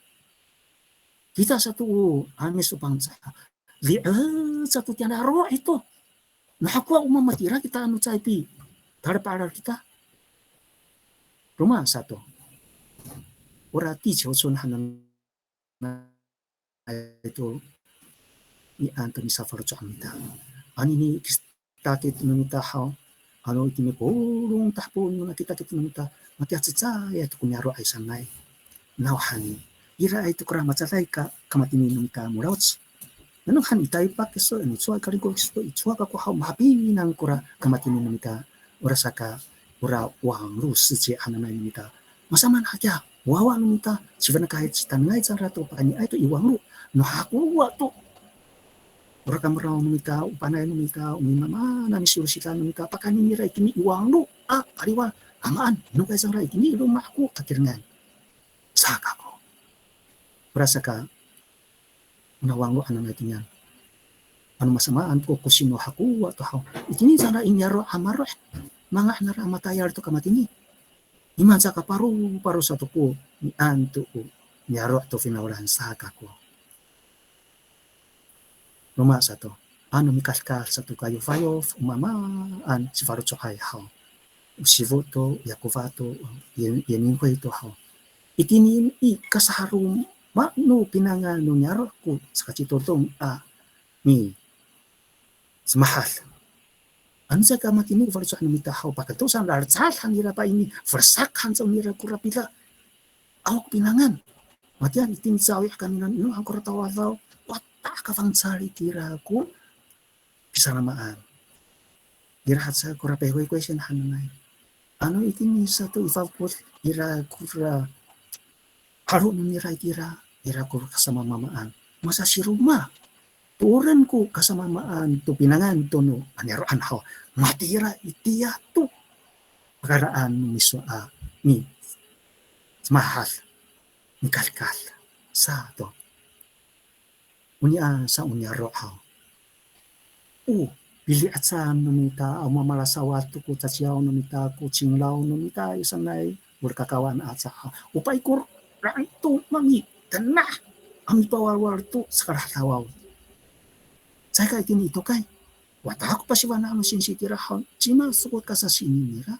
Kita sato o 'Amis o Pangcah, li'ec sato tiya niyaro' ito. Nahakowa o mamatira kita ano caay pitalipa'elal kita. Roma sato, ora 地球村 hananay to, nian to misafaloco' no mita. Anini kitakit no mita haw, ano itini polong tahepo no na kitakit no mita, matiya cecayay to ko niyaro'ay sanay. Nawhani, iraay to kora macaday ka kamatini no mita molaoc. Nano han i Taypak kiso, ano cowa i Kalingko kiso, i cowa kako haw, mahapinang kora kamatini no mita, orasaka, ora 网路世界 hananay no mita. Masamaan hakiya, wawa no mita, cifenekay citanengay cangra to pakayniay to i 网路. No hakowa to, ora kameraw no mita, o panay no mita, o mimamana misilosidan no mita, pakayni nira itini i 网路 a kaliwal, a maan, minokay cangra itini i loma' ko kakirengan. Sa kako. Orasaka, ona 网路 hananay toniyan. Ano masamaan ko kosi no hakowa to haw, itini cangra i niyaro' a maro', manga' nara a matayal to kamatini. Imaan caka paroparo sato ko nian to o niyaro' to finawlan sa kako. Roma sato, ano mikadkad sato kayofayof, o mamaan cifaloco'ay haw, o sifo to, yakofa to, ye, 原民会 to haw, itini i kasaharoma no pinangan no niyaro' ko sakacitodong a micemahad. Ano caay ka matini ko faloco' no mita haw, pakatosan, lalecad han nira paini, felesak han caw nira kora pila, awa ko pinangan. Matiya itini cawi' kaminan, ino han kora tawadaw, wata ka fangcal itira ko pisalamaan. Ira haca kora pehoykoy saan hananay. Ano itini sato i fafokod, ira kora 'alo no nira itira, ira ko kasamamaamaan. Masasiroma. Tooren ko kasamamaamaan to pinangan to no a niyaro'an haw, matira itiya to pakayraan no miso a micemahad, mikadkad sato. Onian sa o niyaro' haw, o pili'ecan no mita, o mamalasawad to ko caciyaw no mita, ko cinglaw no mita, i sanay, o lekakawan aca haw, o paikoran to mangitenah a mipawalwal to sakalahedawaw. Caay ka itini i tokay, wata ko pasifana'an no singsi itira haw, cima soko kasasini nira.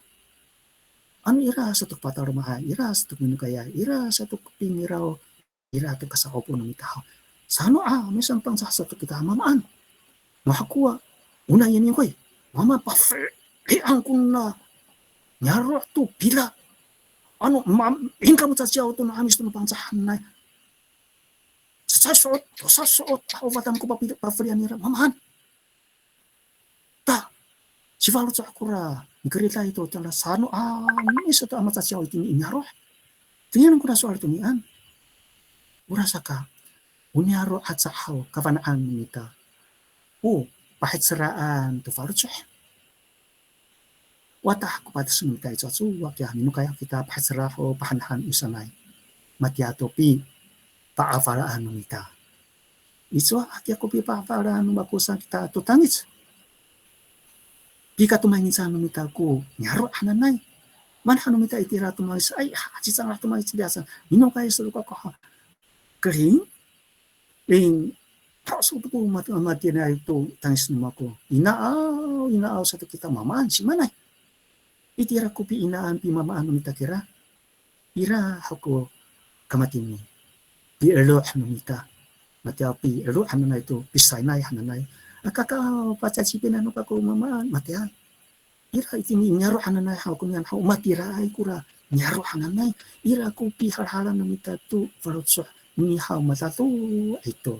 Ano ira sato ko pataloma'ay, ira sato ko minokayay, ira sato ko pingiraw, ira to kasa'opo no mita haw, sano 'Amis a Pangcah sato kita mamaan. Mahakowa, ona 原民会, mama pafelian kona niyaro' to pila, ano ma, ingka mo caciyaw to no 'Amis to no Pangcah hanay. Cecay so'ot, tosa so'ot, a, o fatan ko papili, pafelian nira mamaan. Ta, cifaloco' kora mikeriday to, tala sano 'Amis sato a macaciyaw itini i niyaro'. Tonian kora sowal tonian. Orasaka, o niyaro' aca haw kafana'an no mita, o pahiceraan to faloco'. Watah ko pates no mita i cowacowa kiya, minokay kita pahacerah o pahanhan i sanay. Matiya to pipa'afalaan no mita. I cowa kiya ko pipa'afalaan no mako sa kita to tangic. Pikatomangican no mita ko niyaro' hananay. Maan han no mita itira tomangic, ay, haci cangra tomangic diya sa. Minokay sa to kako ha. Kering, ling, haw sa to ko mat-, matiniay to tangic no mako. Inaaw, inaaw sato kita mamaan, simanay. Itira ko piinaan, pimamaan no mita kira. Ira ho ko kamatini. Pielo' no mita. Matiya pielo' hananay to, pisaynay hananay. Aka ka, pacacipin ano kako mamaan, matiya. Ira itini niyaro' hananay haw ko niyan haw, matiraay kora niyaro' hananay. Ira ko pihalhalan no mita to faloco' ni haw, matatoy to.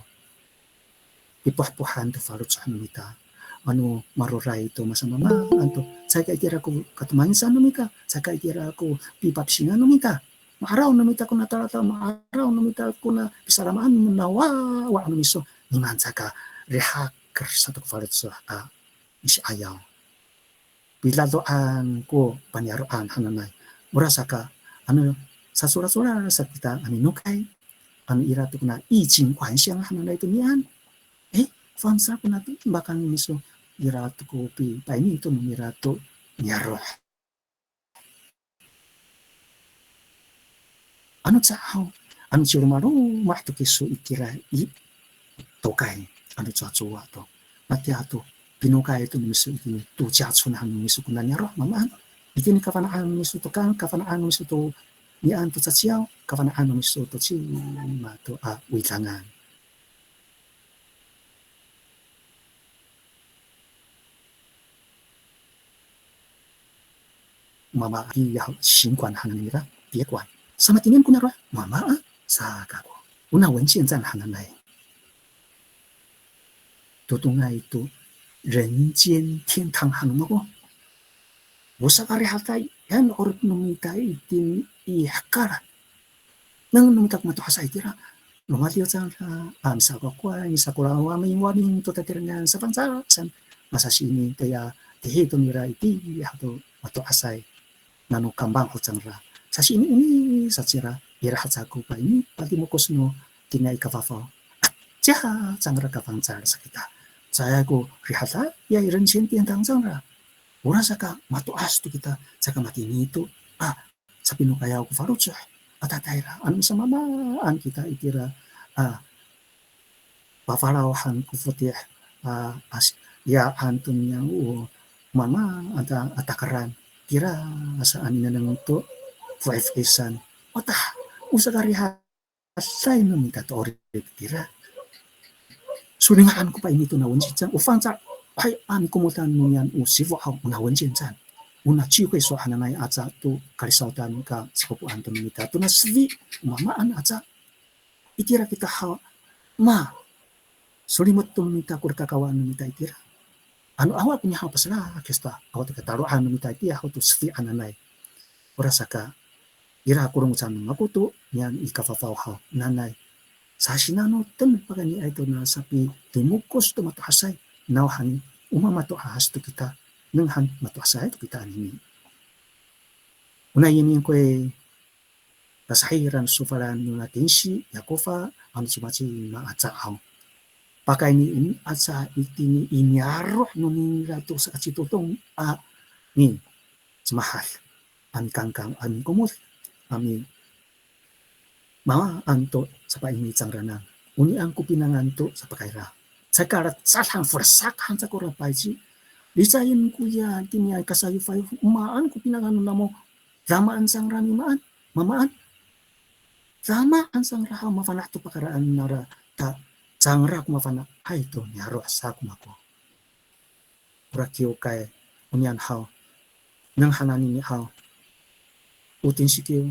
Pipohpohan to faloco' no mita. Ano maroray to masamamaan to. Caay ka itira ko katomangican no mita. Caay ka itira ko pipapisingan no mita. Ma'araw no mita kona talatala, ma'araw no mita kona pisalamaan no wawa no miso. Nimaan saka rihaker sato ko faloco' a misi'ayaw. Pidadoan ko paniyaro'an hananay. Orasaka, ano, sacoracorar sa kita a minokay, ano ira to kona 衣锦还乡 hananay to niyan. E, fangcal kona to, bakang miso ira to ko pi, paini to no ira to niyaro'. Ano caay haw, ano ciromaroma to kiso itira i tokay, ano cowacowa to. Matiya to, pinokay to no miso itini to ciyacon han no miso kona niyaro' mamaan. Itini kafana'an no miso to kang, kafana'an no miso to niyan to caciyaw, kafana'an no miso to cima to a widangan. 妈妈 i, ya, 行馆 hananay nira, 别馆. Samatini ko niyaro' mama a, sa kako. Ona 文健站 hananay. Todongay to 人间天堂 han no mako. O sakarihaday, yan 'orip no mita itini i hekal. Nengneng no mita ko mato'asay itira. Lomadiw cangra, a, misakokoay, misakoraw, a, miwaning to tatirengan, safangcal san, masasiini, toya, tihi to nira itiya ho to mato'asay. Nano kambang ho cangra. Sasiini oni sa cira, ira haca ko paini, patimokos no tiniay kafafaw. A, ciha cangra kafangcal sa kita. Caay ko rihaday, ya i 人间天堂 cangra. Orasaka mato'as to kita, saka matini to, a, sapinokayaw ko faloco'. A tatayra, ano samamaan kita itira, a, pafalaw han ko foti', a, as, yaan to niyan o mamaan a ta-, a takaran. Tira sa a minengneng to fo'if'isan. Watah, o sakarihaday no mita to 'orip itira. Solingahan ko paini to na 文健站, o fangcal, hay, a mikomodan no niyan o sifo haw, ona 文健站. Ona 聚会所 hananay aca to kalisawtan ka sipopoan to no mita to na sefi, o mamaan aca. Itira kita haw, ma, solimot to no mita ko lekakawan no mita itira. Ano awa ko niya haw paselakis to, awa to katalo'an no mita itiya haw to sefi hananay. Orasaka, ira ko longocan no mako to niyan i kafafaw haw nanay. Sasinanoten pakayniay to na sapitimokos to mato'asay. Nawhani, o mamato'as to kita, neng han mato'asay to kita anini. Ona ini ko i, kasahiran sofalan nona tinsi, Yakofa, ano cimacima aca haw. Pakaynien aca itini i niyaro' no ningra to sakacitodong a micemahad, a mikangkang, a mikomod, a mi-, mamaan to sapaini cangraan. Onian ko pinangan to sapakayra. Caay ka lecad han, folesak han sa kora payci. Licayen koya tiniay kasayofayof, maan ko pinangan no namo, damaan cangra mimaan, mamaan. Damaan cangra haw mafana' to pakayraan nara ta, cangra ko mafana'ay to niyaro' sa ko mako. Ora kiwkay, onian haw, neng hananini haw, o tinsikiw,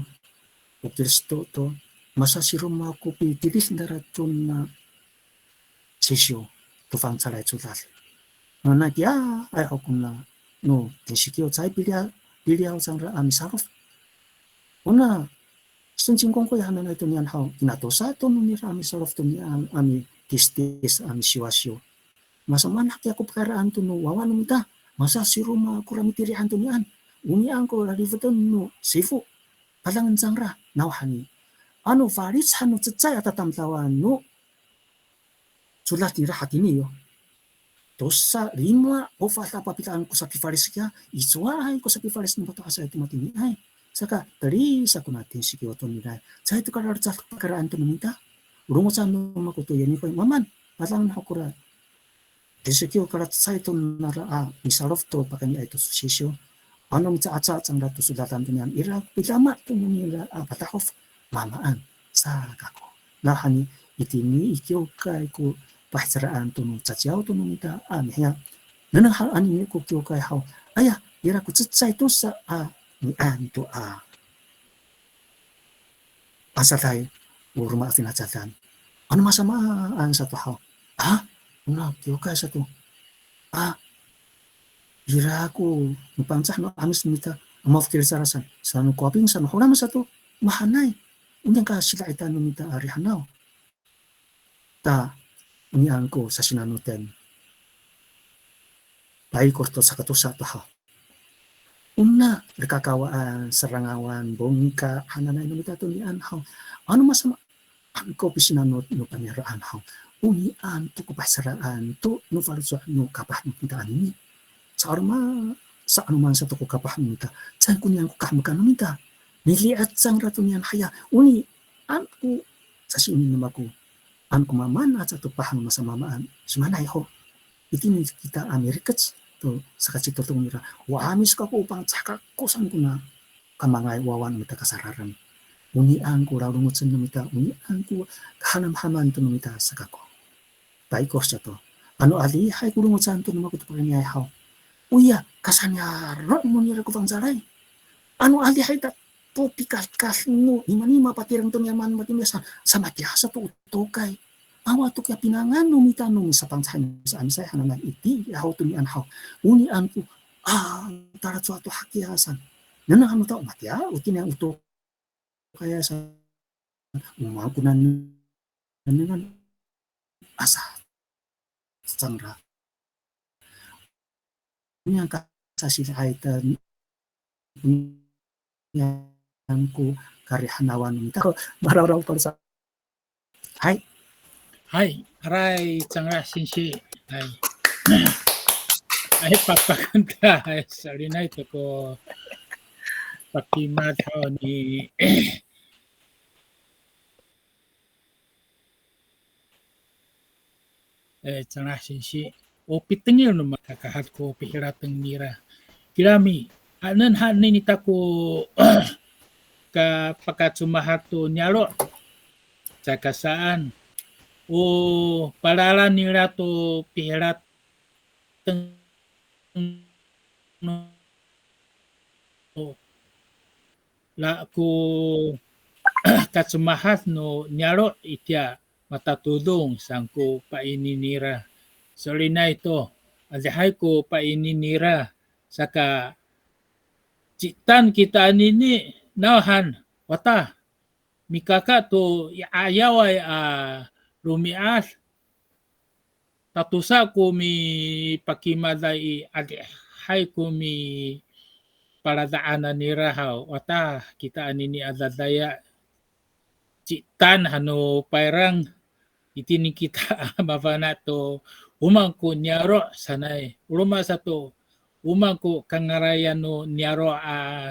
o Kristo to, masasiroma ko pitilid nara to na sisiw to fangcalay codad. Nanay tiyaay ho kona no tinsikiw caay piliya, piliyaw cangra a misarof. Ona, 圣经公会 hananay to niyan haw, kinatosa to no nira a misarof to niyan a mitistis a misiwasiw. Masamaan hakiya ko pakayraan to no wawa no mita, masasiroma kora mitilidan to niyan. Onian ko lalifeten no sifo, padangen cangra, nawhani. Ano falic han no cecay a tatamdawan no codad nira hatini yo. Tosa, lima, o fada papidaan ko sapifalic kiya, icowaay ko sapifalic no mato'asay to matiniay. Saka, teli sa ko na tinsikiw to nira. Caay to kalalecad pakaraan to no mita. Longocan no mako to yani ko mamaan, padang no kora. Tinsikiw kalacecay to nira a, misalof to pakayniay to sisiw. Ano micaaca cangra to sodadan to niyan ira, pidama to no nira a patahof, mamaan sa kako. Nawhani itini i kiwkay ko pahiceraan to no caciyaw to no mita a mihiya. Nengneng han anini ko kiwkay haw. Aya, ira ko cecay tosa a mian to a asaday o roma a finacadan. Ano masamaan sato haw. A, ona kiwkay sato. A, ira ko no Pangcah no 'Amis no mita a mafokil sarasan. Sano Kowaping, sano Holam sato, mahaenay. Onian ka sida'itan no mita a rihanaw. Ta, onian ko sasinanoten. Paikor to sakatosa to haw. Ona lekakawaan, serangawan, bongka hananay no mita to niyan haw. Ano masamaan ko pisinanot no paniyaro' haw. Onian to ko pahiceraan to no faloco' no kapah no mita anini. Sa'aloman, sa'aloman sato ko kapah no mita. Caay ko niyan ko kahemekan no mita. Mili'ad cangra to niyan haya. Onian ko sasi'emin no mako. Ano ko mamaan aca to pah no masamamaan. Simanay ho. Itini kita a mirikec to sakacitodong nira. O 'Amis kako, o Pangcah kako saan kona kamangay wawa no mita kasararan. Onian ko lalongocen no mita, onian ko kahanamhaman to no mita sa kako. Paikor sato. Ano adihay ko longocan to no mako to pakayniay haw. Oya, kasaniyaro' no nira ko fangcalay. Ano adihay ta to pikadkad no nimanima patireng to niyan matini sa, sa matiya sato o tokay. Awa to kiya pinangan no mita no misapangcahay misa'amisay hananay itiya ho to niyan haw. Onian ko, a, talacowa to hakiya saan. Nengneng han no tao matiya, o tiniyan o tokay saan. O maan ko nan, nengnengan asa cangra. Onian ka sasida'itan onian ko karihanawan no mita. Marawraw palsa. Hay. Hay, aray, cangra singsi. Hay. Hay, papakanta, hay, so'elinay to ko pakimad haw ni e, cangra singsi, o pitengil no mako kahad ko pihirateng nira. Kirami, haenen, haenen ita ko kapakacemahad to niyaro'. Caka saan, o palalan nira to pihirateng no la ko kacemahad no niyaro' itiya matatodong saan ko paini nira. So'elinay to, adihay ko paini nira, saka ci'etan kita anini, nawhan, wata, mikaka to i 'ayaway a romi'ad, tatosa ko mipakimaday i, adihay ko mipaladaanan nira haw, wata kita anini a dadaya, ci'etan han no payrang, itini kita a mafana' to, o maan ko niyaro' sanay, o roma sato, o maan ko kangalayan no niyaro' a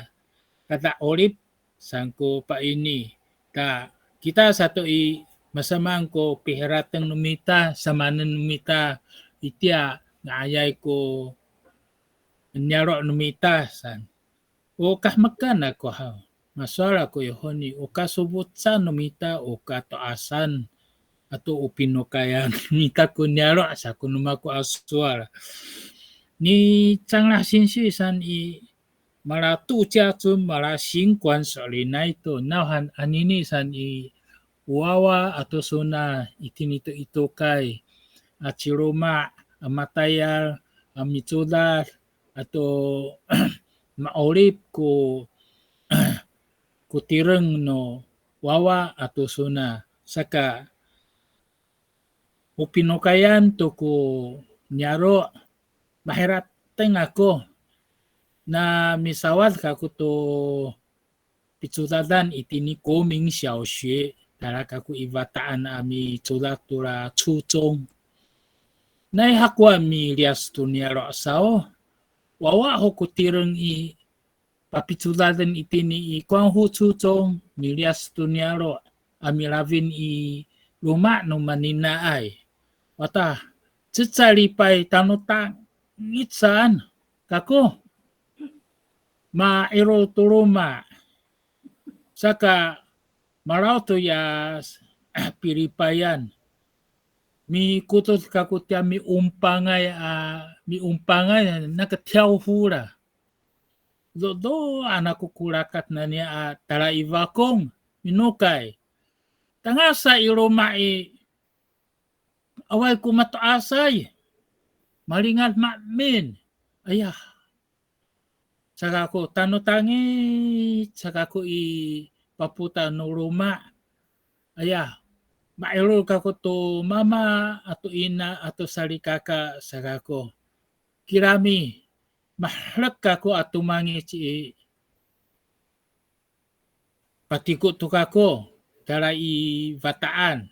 kada'orip saan ko paini. Ta, kita sato i, masamaan ko pihirateng no mita, samaanen no mita, itiya nga'ayay ko niyaro' no mita saan. O kahemekan ako haw, masowal ako i honi, o kasofocan no mita, o kato'asan, ato o pinokayan no mita ko niyaro' sako no mako a sowal. Ni Canglah singsi saan i, mala 度假村, mala 行馆 so'elinay to, nawhan anini saan i, o wawa ato sona itini to i tokay a ciloma', a matayal, a micodad, ato ma'orip ko, ko tireng no wawa ato sona. Saka o pinokayan to ko niyaro', maharateng ako. Na misawad kako to picodadan itini 国民小学, tala kako i Fata'an a micodad tora 初中. Nai hakowa miliyas to niyaro' saw, wawa ho ko tireng i papicodaden itini i 光复初中, miliyas to niyaro' a milafin i loma' no Maninaay. Wata, cecay lipay tano tangic saan kako ma'iro to loma'. Saka malaw to ya pilipayan. Mikotod kako tiya miompangay a, miompangay naka 跳舞 la. Dodo han ako ko rakat naniya a tala i Fakong, minokay. Tangasa i loma' i, awaay ko mato'asay. Malingad maemin. Aya. Saka ko tano tangic, saka ko i papota no loma'. Aya, ma'iro kako to mama ato ina ato salikaka saka ko. Kirami, maherek kako ato mangic i, patiko to kako, tala i Fata'an.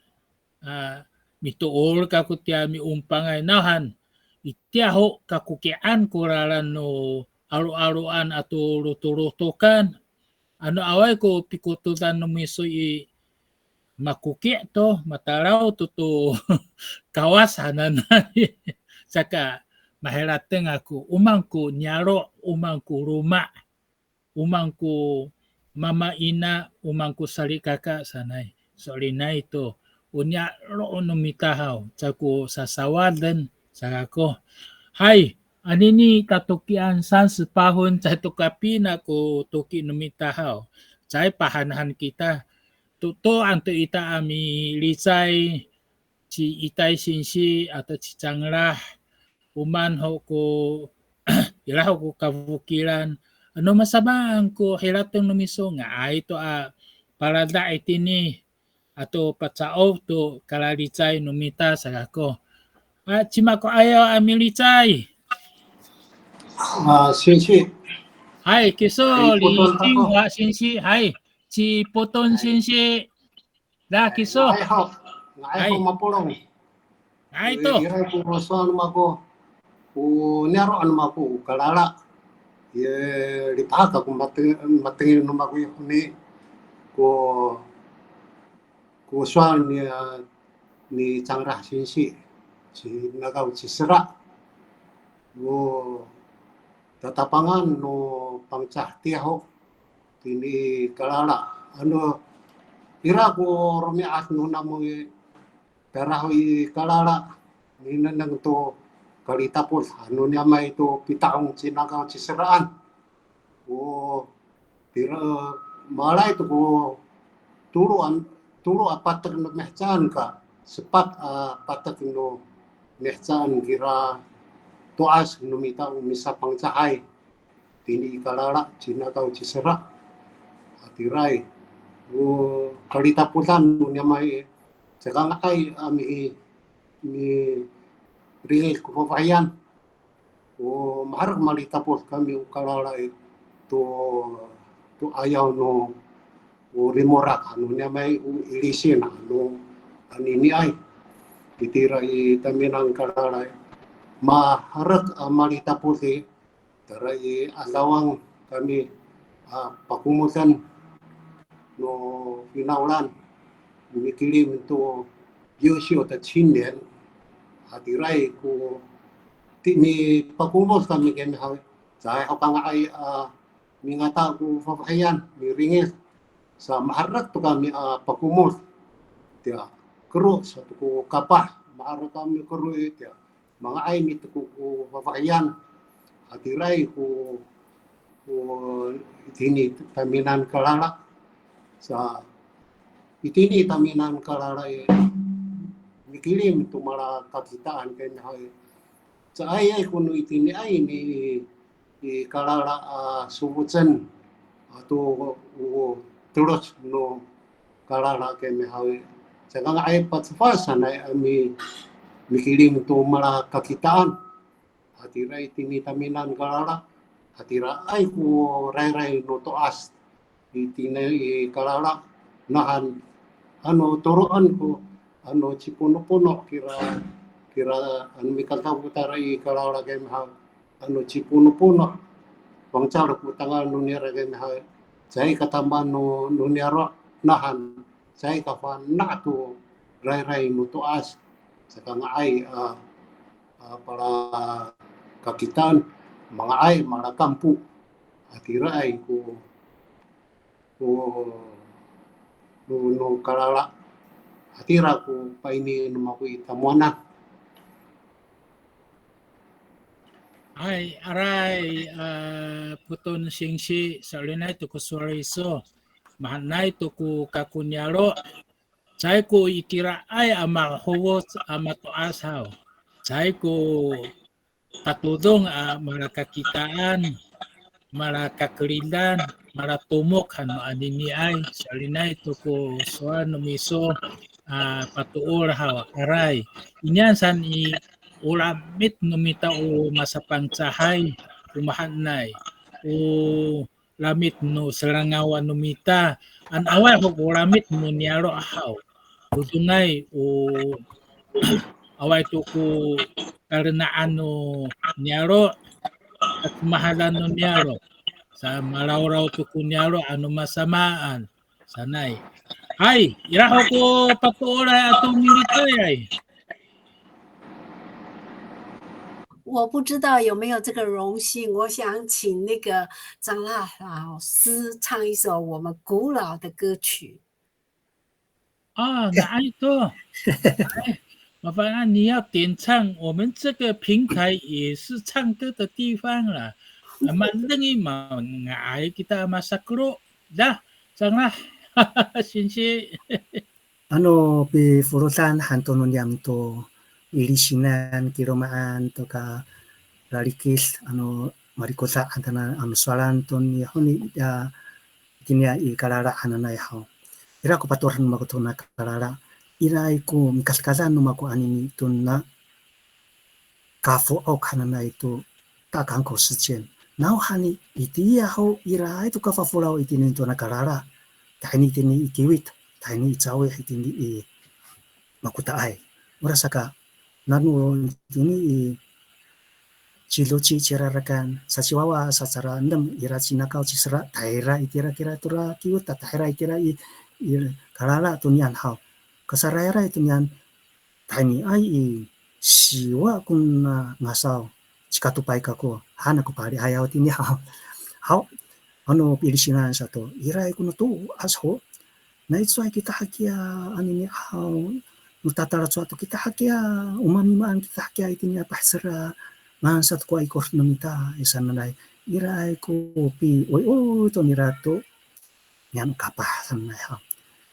A, mitoor kako tiya miompangay nawhan, itiya ho kakokian ko lalan no 'alo'aloan ato lotolotokan. Ano awaay ko pikotodan no miso i, makoki' to, matalaw to to kawas hananay. Saka maharateng ako, o maan ko niyaro', o maan ko loma', o maan ko mama ina, o maan ko salikaka sanay. So'elinay to, o niyaro' no mita haw, caay ko sasawaden, sa kako. Hay, anini tatokian 三十八分 caay to kapina ko toki no mita haw. Caay pahanhan kita. To, to han to ita a milicay, ci Itay singsi ato ci Canglah, o maan ho ko, ira ho ko kafokilan, ano masamaan ko harateng no miso nga'ay to a palada' itini, ato paca'of to kalalicay no mita sa kako. A, cima ko 'ayaw a milicay? A, singsi. Hay, kiso, 李金华 singsi, hay, ci Poton singsi. Da, kiso. Nga'ay ho, nga'ay ho mapolong. Nga'ay to. Ira ko sowal no mako, ko niyaro' no mako, ko Kalala. Ye, lipahak ako mateng-, matengil no mako i honi, ko, ko sowal ni, a, ni Cangrah singsi, ci Nakaw ci Sera. Ko tatapangan no Pangcah tiya ho. Tini Kalala. Ano, ira ko romi'ad no namo i, tayra ho i Kalala, minengneng to kalitapod, ano niyam ay to pita'ong ci Nakaw ci Seraan. O, tira, maalay to ko tolo a, tolo a patek no mihecaan ka, sepat a patek no mihecaan kira to'as no mita o misaPangcahay. Tini i Kalala, ci Nakaw ci Sera. Hatiraay, o kalitapodan no niyam ay, caka nga'ay a mi, miringid ko fafahiyan. O maherek malitapod kami o Kalala i, to, to 'ayaw no, o Rimorak, ano niyam ay o ilisin, ano aniniay. Itira i tamiyanan Kalala i, maherek a malitapod i, tayra i 'adawang kami a pakomoden no finawlan, mikilim to 优秀的青年, hatiraay ko ti, mipakomod kami kami haw, caay ho kanga'ay a mingata ko fafahiyan, miringid, sa maherek to kami a pakomod. Tiya, kero sato ko kapah, maherek kami kero i, tiya, manga'ay mito ko, ko fafahiyan, hatiraay ko, ko itini tamiyanan Kalala. Sa itini tamiyanan Kalala i, mikilim to mala kakitaan kami haw i. Caayay ko no itiniay ni i Kalala a sofocen ato o teloc no Kalala kami haw i. Caka nga'ay pacefad sanay a mi, mikilim to mala kakitaan. Hatiraay tini tamiyanan Kalala, Hatiraay ko rayray no to'as itini i Kalala, nahan ano toro'en ko ano ciponopono' kira, kira ano mikangkang ko tayra i Kalala kami haw, ano ciponopono', fangcal ko tangal no nira kami haw, caay ka tama no, no niyaro' nahan caay ka fana' to rayray no to'as, saka nga'ay a, a, palakakitaan, manga'ay malakampo, hatiraay ko, ko no, no Kalala, hatira ko paini no mako i tamowanan. Hay, aray, a, Poton singsi, so'elinay to ko sowal iso. Mahaenay to ko kako niyaro'. Caay ko itiraay a mahofoc a mato'as haw. Caay ko tatodong a malakakitaan, malakakeridan, malatomok han no aniniay, so'elinay to ko sowal no miso a patoor haw, aray. Inian san i, o lamit no mita o masaPangcahay, o mahaenay, o lamit no serangawan no mita, ano awaay ho ko lamit no niyaro' haw. Todongay o awaay to ko kalena'an no niyaro', kamahalan no niyaro'. Sa malawlaw to ko niyaro' ano masamaan sanay. Hay, ira ho ko patoor ato militayay. 我不知道有没有这个荣幸，我想请那个张娜老师唱一首我们古老的歌曲。啊，哪一个？哎，麻烦啊，你要点唱，我们这个平台也是唱歌的地方啦。Malengay, ma, nga'ay kita masakero. Da, 张娜, singsi. Ano pifolodan han to no niyam to ilisinan, kiloma'an to kalalikid, ano malikoda han tanan a masowalan to nihoni, a, itiniya i Kalala hananay haw. Ira ko patoor no mako tona Kalala, iraay ko mikadkadan no mako anini tona kafo'ok hananay to 大港口事件. Nawhani itiya ho iraay to kafafolaw itini tona Kalala. Tahini itini i Kiwit, tahini i Cawi', itini i Makotaay. Orasaka, nano itini i Ciloci, Cirarakan, saciwawa sa cara enem, ira ci Nakaw, ci Sera, tahira itira kira tora Kiwit, tahira itira i, i Kalala to niyan haw. Kasarayray to niyan, tahiniay i siwa kona ngasaw, cikatopay kako, hana ko pali'ayaw tini haw. Haw, ano pilisinan sato, iraay kono to'as ho. Nai cowa kita hakiya, anini haw, no tatalacowa to kita hakiya, o mamimaan kita hakiya itini a pahisera, ngan sato ko ikor no mita, i sananay, iraay ko pioyoy to nira to, niyam kapah sanay haw.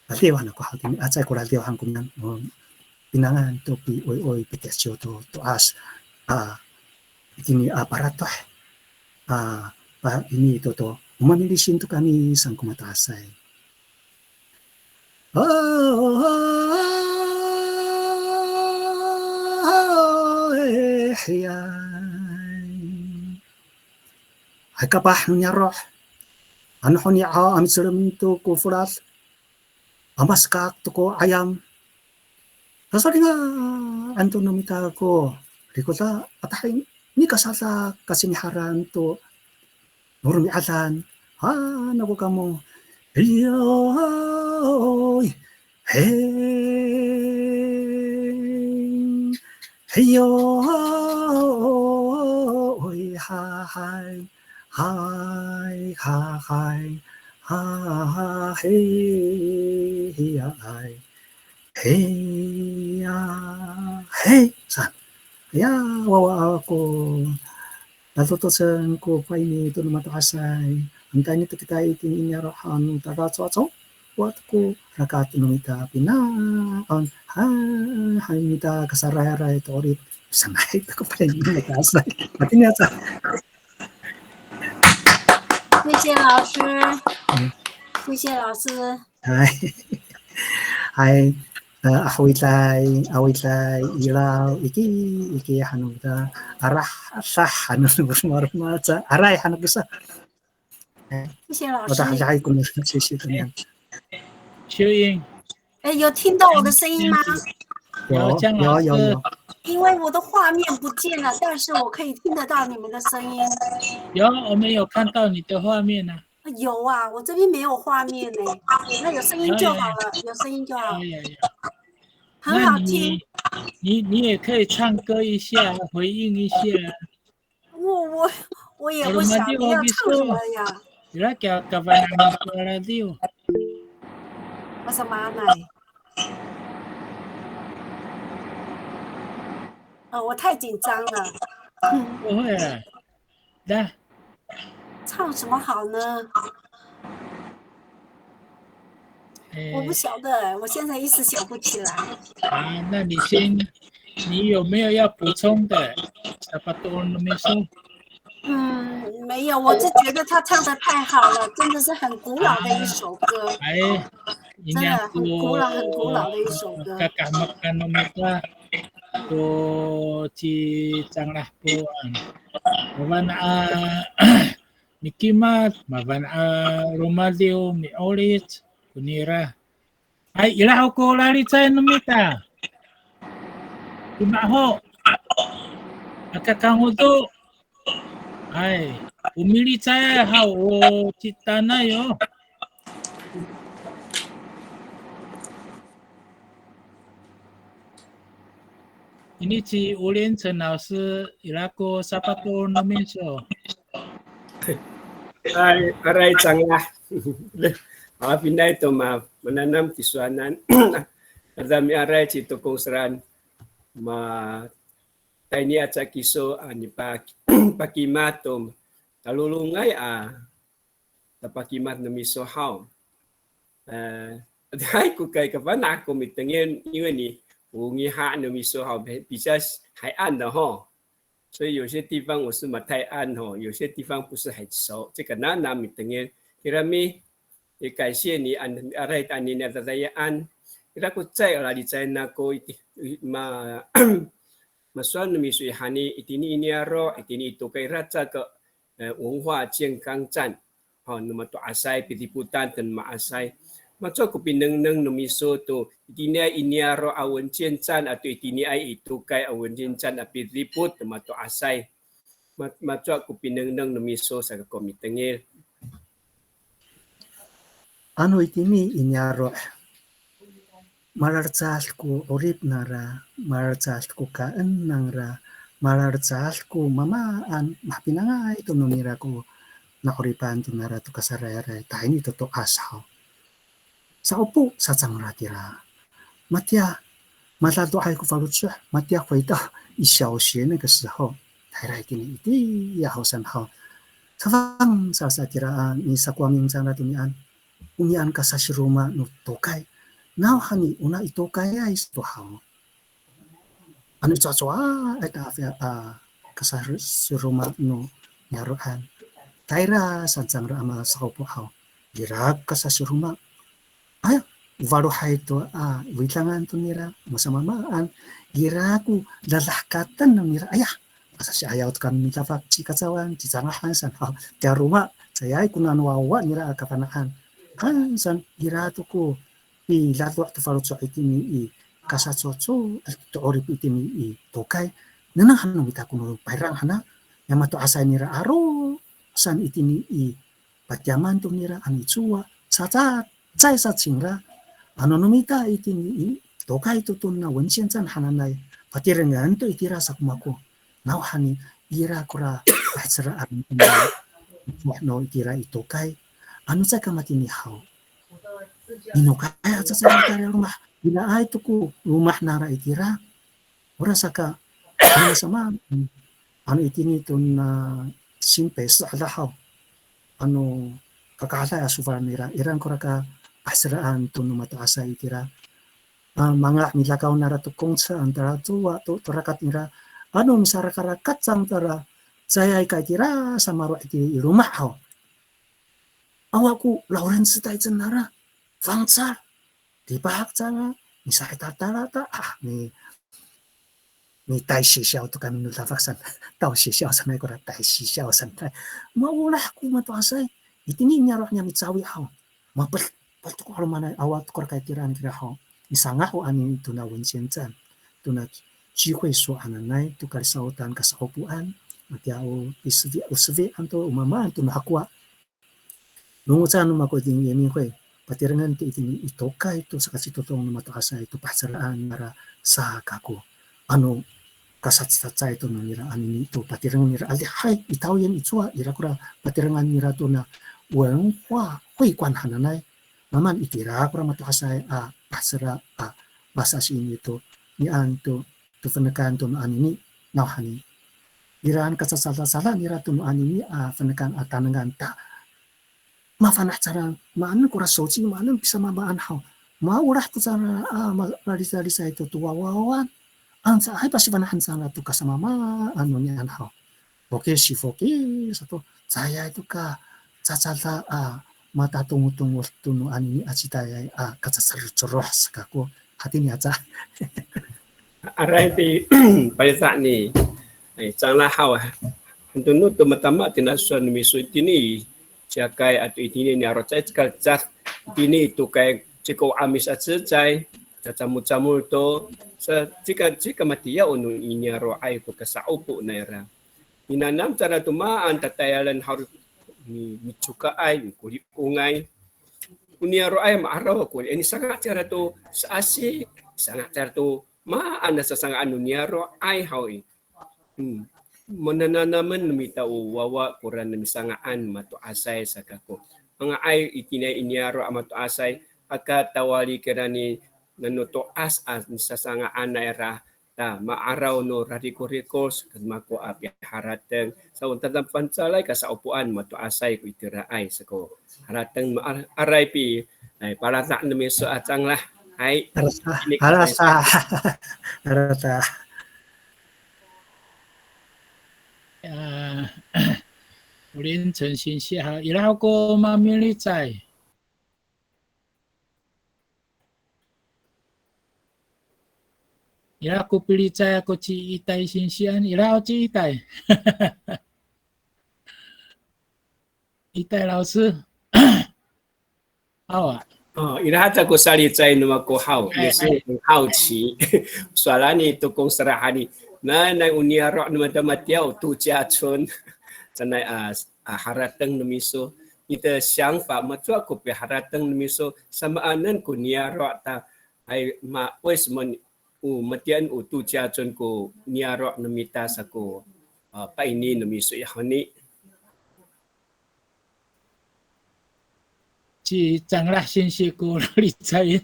Ladiw han ako haw tini, a caay ko ladiw han ko niyam, pinangan to pioyoy, pitihciw to to'as, a, itini a paratoh, a, pa, ini to to, o mamilisin to kami saan ko mato'asay. Hay kapah no niyaro'. Ano honi a micelem to ko folad, a masekak to ko 'ayam. Sasalingaan to no mita ko rikoda, a tahini kasadak kasiniharan to no romi'adan. Hana ko kamo, hiyoy, hey, hiyoy, hahay, hay, hahay, ha, hey, hiyaay, hiya, hey, saan. Ya, wawa ako. Tatotosen ko paini to no mato'asay. Ano tayni to kita itini i niyaro' haw no talacowacowa to ko rakat no mita pina'on. Ha, hay mita kasarayray to 'orip. Sanay to ko paini no mato'asay. Matini aca. 谢谢老师，谢谢老师。 Hay. Hay. 呃，awiday, awiday, ilaw, iki, iki, hano ta, arah, sah, hano, maroma, ca, aray, hano kisa. 谢谢老师。我打下一个，谢谢大家。秀英，哎，有听到我的声音吗？有，有江老师有有有，因为我的画面不见了，但是我可以听得到你们的声音。有，我们有看到你的画面呢。有啊，我这边没有画面呢。那有声音就好了，有声音就好哎。呀呀，很好听。那你你你也可以唱歌一下，回应一下。我我我也不晓得要唱什么呀。 Ira kiya kafana'an ko radiw. 我什么来？呃，我太紧张了。不会啦，来，唱什么好呢？哎我不晓得，我现在一时想不起来。啊，那你先，你有没有要补充的？Sapato'on no miso。嗯，没有，我是觉得他唱的太好了，真的是很古老的一首歌。哎，真的很古老很古老的一首歌。 Kakahmakan no mita ko ci Canglah Poan. Mafana' a mikimad, mafana' a romadiw, mi'olic konira. Ay, ira ho ko lalicay no mita. Cima ho. Aka kangodo. Ay, o milicay haw o citanay o. Ini ci Olin 陈老师, ira ko sapato'on no miso. Ay, aray Canglah. Mafinaay to ma, mananam tisowanan. Tada miaray ci Tokong Seran. Ma, tayni aca kiso a nipa, pakimad to talolongay a tapakimad no miso haw. E, hay ko kay kafana' ko mitengil, 因为你 o ngiha' no miso haw, 比较海岸的吼。所以有些地方我是 matayaan 吼，有些地方不是很熟，这个难难 mitengil. Kirami, 也感谢你 an, aray anini a dadayaan. Ira ko cecay a lalicay nako iti, ma, masowal no miso i hani, itini i niyaro', itini i tokay ira aca ko, e, 文化健康站. Haw, no mato'asay pidipotan to no ma'asay. Macowa ko pinengneng no miso to itiniay i niyaro' a 文健站 ato itiniay i tokay a 文健站 a pidipot no mato'asay. Ma, macowa ko pinengneng no miso saka ko mitengil. Ano itini i niyaro', malalecad ko 'orip nangra, malalecad ko kaen nangra, malalecad ko mamaan, mahapinangay to no nira ko na'oripan to nara to kasarayray, tahini to to'as haw. Sa'opo sa cangra tira. Matiya, madadoay ko faloco', matiya 回到 i 小学那个时候, tahira itini itiya haw san haw. Safang sa sa tira a misakowamin cangra to nian. O nian kasasiroma no tokay. Nawhani ona i tokayay sato haw. Ano i cowacowaay ta afiya a kasasiroma no niyaro'an. Tayra san cangra a masa'opo haw. Ira ko kasasiroma. Aya, o falohay to a widangan to nira, masamamaan. Ira ko dadahkatan no nira. Aya, masasi'ayaw to kami mitafak ci Kacawan, ci Cangahan san haw. Tiya roma, caay ko nano wawa nira a kafana'an. Han san, ira to ko pidado' to faloco' itini i kasacoco to 'orip itini i tokay. Nengneng han no mita ko no payrang hana, ya mato'asay nira aro' san itini i patiyaman to nira ano i cowa, sacacay sa cingra, ano no mita itini i tokay to tona 文健站 hananay, patirengan to itira sa ko mako. Nawhani ira kora pahiceraan no itira i tokay. Ano caay ka matini haw. Inokay aca caay ka lomah. Inaay to ko lomah nara itira. Orasaka, ano sama, ano itini tona 新北市 ira haw. Ano kakahaday a sofal nira, ira kora ka pahiceraan to no mato'asay itira. A, manga' milakaw nara to 公车 antara cowa to, to rakat nira. Ano misarakarakat cangra, caay ka itira sa maro' itira i lomah haw. Awa ko 老人痴呆症 nara, fangcal, dipahak cangra, Misahitatalata, ah, mi, mi 带学校 to kami no dafak san, 带学校 sanay kora 带学校 sanay. Maolah ko mato'asay, itini niyaro' niya micawi haw. Mapel, pal to ko 'alomanay, awa to kora kaitiraan kira haw. Misanga' o anini tona 文健站, tona 聚会所 hananay to kalisawtan kasa'opoan, matiya o pisefi, o sefian to, o mamaan to no hakowa. Longocan no mako itini i 原民会, patirengen to itini i tokay to sakacitodong no mato'asay to paheceraan nira sa kako. Ano kasacecacay to no nira anini to patirengen nira, adihay i 桃园 i cowa, ira kora patirengan nira tona 文化会馆 hananay. Mamaan itira kora mato'asay a pahecera a masasiini to, nian to, to fenekan to no anini, nawhani. Iraan kacacadacada nira to no anini a fenekan a tanengan ta. Mafana' cangra, maanen kora soci, maanen pisamamaan haw. Maolah to cangra a ma-, malisalisay to to wawawawan. Ancaay pasifana'en cangra to kasamamaan no nian haw. Foki si foki sato, caay to ka cacada a matatongotongod to no anini a citayay a kacaceroceroh sa kako. Hatini aca. Aray pi, palita' ni, ay, canglah haw. Hantono to matama tina sowal no miso itini, ciyakay ato itini niyaro' caay cika cad, itini to kay ciko 'Amis a cecay, cacamocamol to, sa cika, cika matiya o no i niyaro'ay ko kasa'opo nayra. Minanam cangra to maan tatayalen haw, mi, micokaay, mikoli'ongay. O niyaro'ay ma'araw ako, e, nisanga' cangra to sa'asi, nisanga' cangra to maan a sasanga'an no niyaro'ay haw i. Hmm. Manananamen no mita o wawa kora no misanga'an mato'asay sa kako. Manga'ay itiniay i niyaro' a mato'asay, aka tawali kira ni nano to'as a nisasanga'an nayra ta ma'araw no rarikorikor sa ko mako a piharateng. Sa o tadafangcalay kasa'opoan mato'asay ko itiraay sa ko harateng ma-, aray pi, ay, palata' no miso a canglah. Hay. Arata, arata, arata. 啊，林晨先生好，ira ko mamilicay. Ira ko pilicay ako ci Itay singsian, ira ko ci Itay. Itay 老师. Awa. O, ira haca ko salicay no mako haw, 也是很好奇. Sowal ni Tokong Sera hani, nanay o niyaro' no mata matiya o 度假村 sanay a, a harateng no miso. 你的想法, macowa ko piharateng no miso, samaanen ko niyaro' ta, ay, ma, 为什么 o matiyaen o 度假村 ko niyaro' no mita sa ko, a, paini no miso i honi. Ci Canglah singsi ko licayen.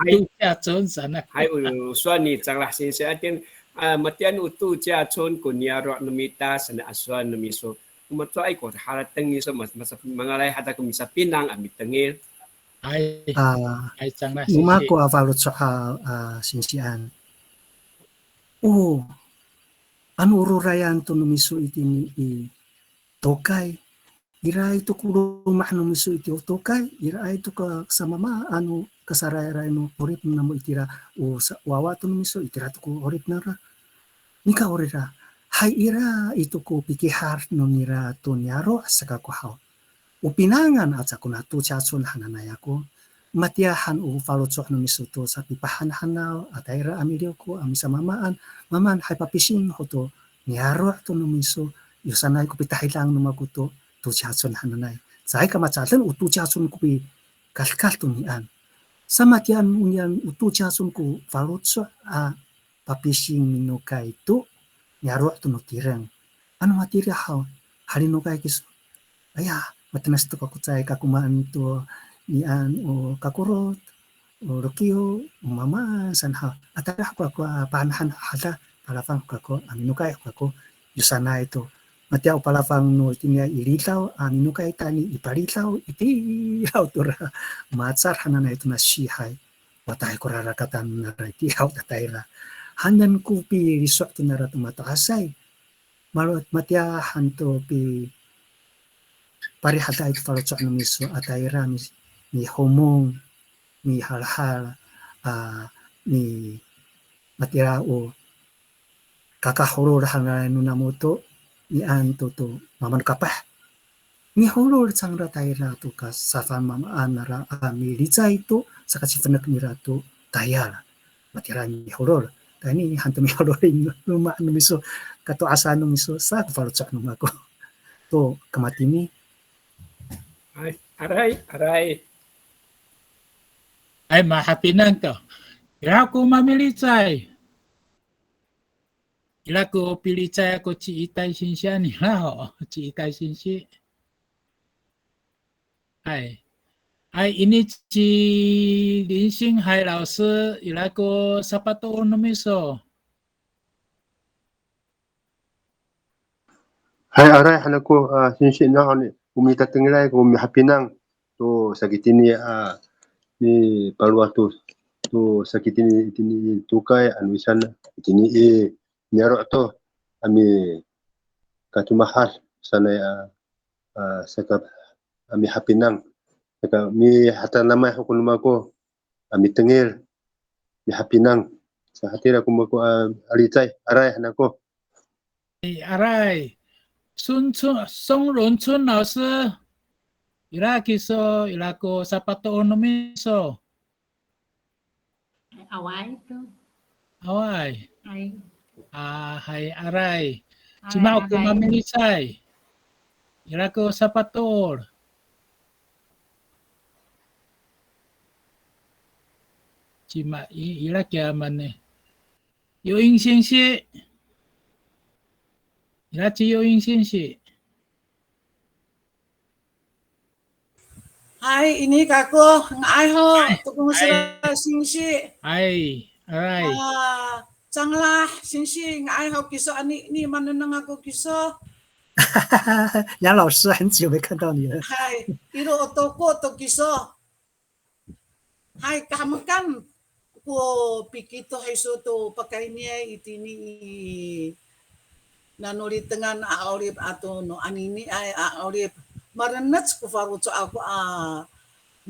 Hay. 度假村 sanay. Hay, o sowal ni Canglah singsi, a, tiya, a, matiyaen o 度假村 ko niyaro' no mita sanay a sowal no miso. O macowaay ko harateng no miso, mas, mas, mangalay haca ko misapinang a mitengil. Hay. A, hay, Canglah singsi. O mako a faloco' a, a, singsian. O, ano rorayan to no miso itini i tokay. Iraay to ko loma' no miso iti o tokay, iraay to ka, kasamamaan no kasarayray no 'orip namo itira, o sa, wawa to no miso itira to ko 'orip nangra. Nikawrira, hay ira i to ko pikihar no nira to niyaro' sa kako haw. O pinangan aca kona 度假村 hananay ako. Matiya han o faloco' no miso to sapipahanhanaw a tayra a miliw ko a misamamaan, mamaan hay papising ho to niyaro' to no miso, yo sanay ko pitahidang no mako to 度假村 hananay. Caay ka macaden o 度假村 ko pikadkad to nian. Sa matiya nian o 度假村 ko faloco' a papising minokay to niyaro' to no tireng. Ano matira haw, halinokay kiso. Aya, matenes to kako caay ka komaen to nian o kakorot, o lokiyo, o mamaan san haw. A tayra ho kako a pahanhan hada, palafang ho kako, a minokay ho kako, yo sanay to. Matiya o palafang no itiniay i Lidaw, a minokay tayni i Palidaw, itiraw tora. Macar hananay tona sihay. Watay ko rarakatan nara itiyaw tatayra. Hanen ko piliso' to nara to mato'asay. Malo, matiya han to pi, parihaday to faloco' no miso a tayra mi, mihomong, mihalhal, a, ni matira o kakaholol hananay no namo to, nian to to mama no kapah. Miholol cangra tayra to kasafamamaan nara a milicay to sakacifenek nira to tayal. Matira miholol. Tayni han to miholol i loma' no miso, kato'asan no miso sa ko faloco' no mako. To kamatini. Ay, aray, aray. Ay, mahapinang to. Ira ko mamilicay. Ira ko pilicay ako ci Itay singsi a nira ho, ci Itay singsi. Hay. Hay, ini ci Linsing hay 老师, ira ko sapatoor no miso. Hay, aray, han ako, a, singsi, na, o mitatengilay ko mihapinang to sakitini, a, mipalowad to, to sakitini, itini i tokay, ano isan, itini i niyaro' to, a mikacomahad sanay, a, a, saka, a mihapinang. Saka mihatanamay ho ko no mako, a mitengil, mihapinang. Sa hatira ko mako, a, a licay, aray han ako. Ay, aray. 孙春, 松荣春老师. Ira kiso, ira ko sapatoor no miso. Awaay to. Awaay. Hay. A, hay, aray. Aray, cima ko aray. Mamilicay. Ira ko sapatoor. Cima i, ira kiya mani. Yoing singsi. Ira ci Yoing singsi. Hay, ini kako, nga'ay ho, Tokong Sera singsi. Hay, aray. A, Canglah singsi, nga'ay ho kiso, anini manengneng ako kiso. 杨老师，很久没看到你了。Hay, iro o toko to kiso. Hay, kahemekan ko pikitoh iso to pakayniay itini i nano litengan a 'orip ato no aniniay a 'orip. Marenec ko faloco' ako a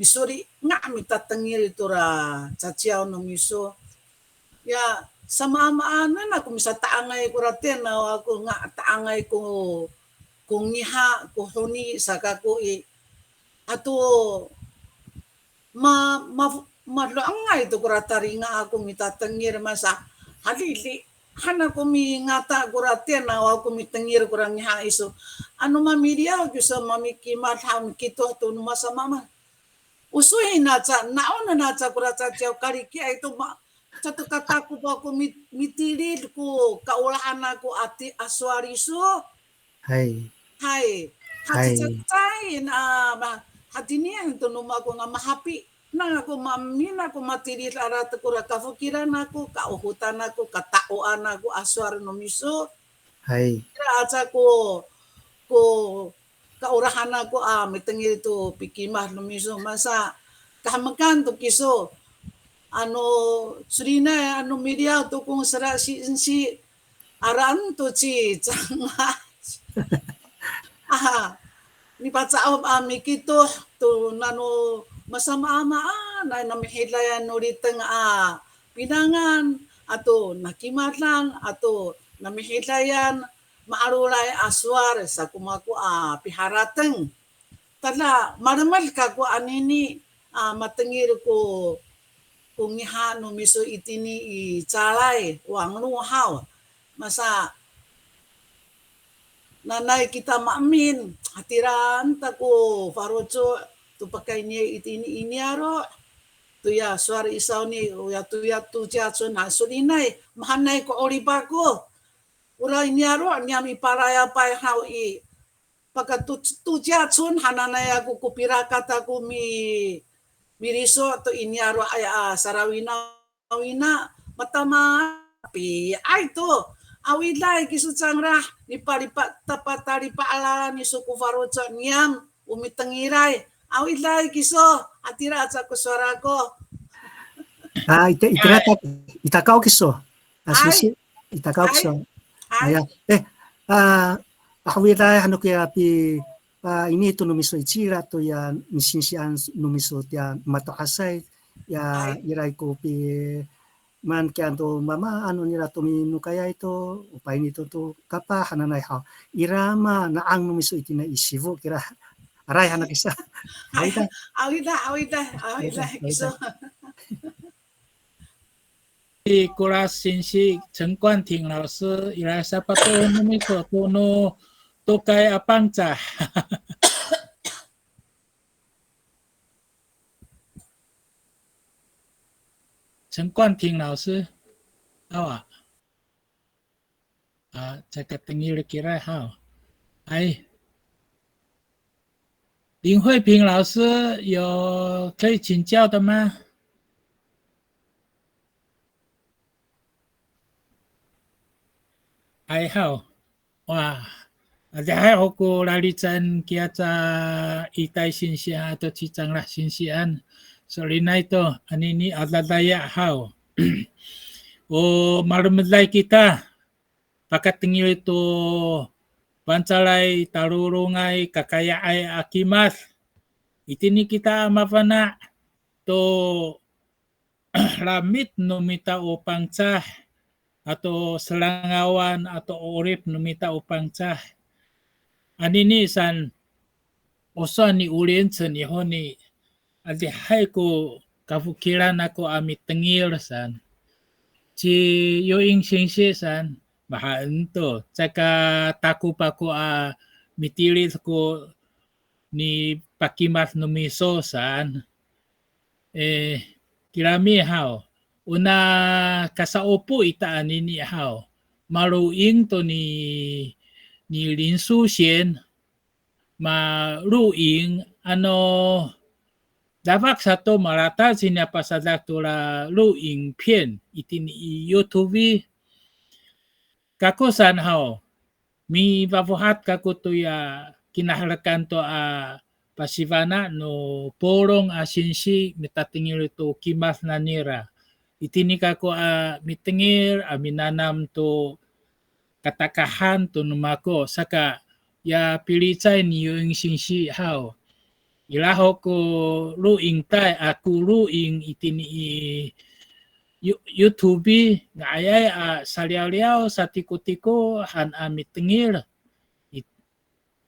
misolinga' mitatengil tora caciyaw no miso. Ya, samaamaanen ako misata'angay kora tinaw ako nga ta'angay ko, ko ngiha, ko honi, sa kako i, ato ma, ma, mado'engay to kora talinga ako mitatengil masa, halili han ako mingata kora tinaw ako mitengil kora ngiha iso. Ano mamiliyaw kiso mamikimad ha mikitoh to no masamaama. O soy naca, na'onen naca kora caciyaw kalikiay to ma, cato katakop ako mi, mitilid ko kaolahan ako a ti, a sowal iso. Hay. Hay. Hay. Hacecacay na, ma, hatinian to no mako nga mahapi. Nang ako maamin ako matilid a latek kora kafokilan ako, kaohotan ako, kata'oan ako a sowal no miso. Hay. Ira aca ko, ko kaolahan ako a mitengil to pikimad no miso masa kahemekan to kiso. Ano solinay ano miliyaw to Tokong Sera singsi, alaen to ci Canglah. A, nipaca'of a mikitoh to nano masamaamaanay namihidayan no liteng a pinangan ato nakimadan ato namihidayan ma'alolay a sowal sa ko mako a piharateng. Tada malemed kako anini a matengil ko, ko ngiha no miso itini i calay, wanglo haw. Masa, nanay kita maemin, hatiraan ta ko faloco' to pakayni itini i niyaro'. Toya sowal i sawni, oya toya to ciyacon, a solinay, mahaenay ko 'orip ako. Ora i niyaro' niyam i palayapay haw i, paka to, to ciyacon hananay ako ko pirakat ako mi, miliso' to i niyaro' ay a sarawinawina, matama piay to. Awiday kiso cangra, nipalipa, tapatalipa'elalan iso ko faloco' niyam, o mitengilay. Awiday kiso, hatira aca ko sowal ako. A, ita, itira ta, itakaw kiso. A, singsi, itakaw kiso. Aya, e, a, awiday han ako ya pi, a, ini to no miso i cila toya nisingsian no miso tiya mato'asay, ya, iray ko pi, Maan kiya to mamaan no nira to minokayay to, o payni to to kapah hananay haw. Ira mana'ang no miso itini i sifo kira, aray hana kisa. Awida, awida, awida, awida, kiso. Kolas singsi, 陈冠廷老师, ira sapatoen no miso to no tokay a Pangcah. 陈冠廷老师, awa. A, caka tengil kira haw. Ay. 林慧萍老师有可以请教的吗？Ay haw. Wa, adihay ho ko lalicayen kiya ca Itay singsian ato ci Canglah singsian. So'elinay to, anini a dadaya haw. O malemeday kita, pakatengil to fangcalay talolongay kakaya'ay a kimad. Itini kita mafana' to lamit no mita o Pangcah, ato selangawan ato 'orip no mita o Pangcah. Anini san, o sowal ni 吴连成 i honi, adihay ko kafokilan ako a mitengil san. Ci Yoing singsi san, mahaen to, caka takop ako a mitilid ko nipakimad no miso saan. E, kirami haw, ona kasa'opo ita anini haw, maloing to ni, ni 林淑贤, maloing, ano, dafak sato malatal ciniya pasadak to la 录影片, itini i YouTube i. Kako saan haw, mifafohat kako toya kinaherekan to a pasifana' no polong a singsi mitatengil to kimad nanira. Itini kako a mitengil a minanam to katakahan to no mako, saka ya pilicay ni Yoing singsi haw. Ira ho ko 录影带, a, ko 录影 itini i You-, YouTube i, nga'ayay a saliyawliyaw satikotiko han a mitengil. I-,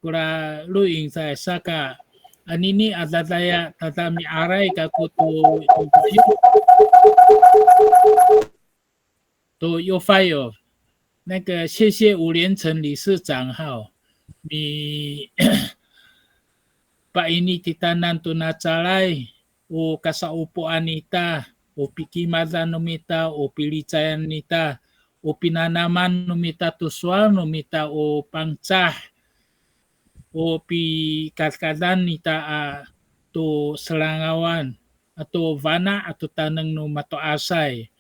kora 录影带 saka, anini a dadaya tada miaray kako to, to to Yofayof. 那个谢谢吴连成理事长 haw, mi-, paini titaanan tona calay, o kasa'opoan ita, o pikimadan no mita, o pilicayan nita, o pinanaman no mita to sowal no mita o Pangcah, o pikadkadan nita a to selangawan, ato fana' ato taneng no mato'asay.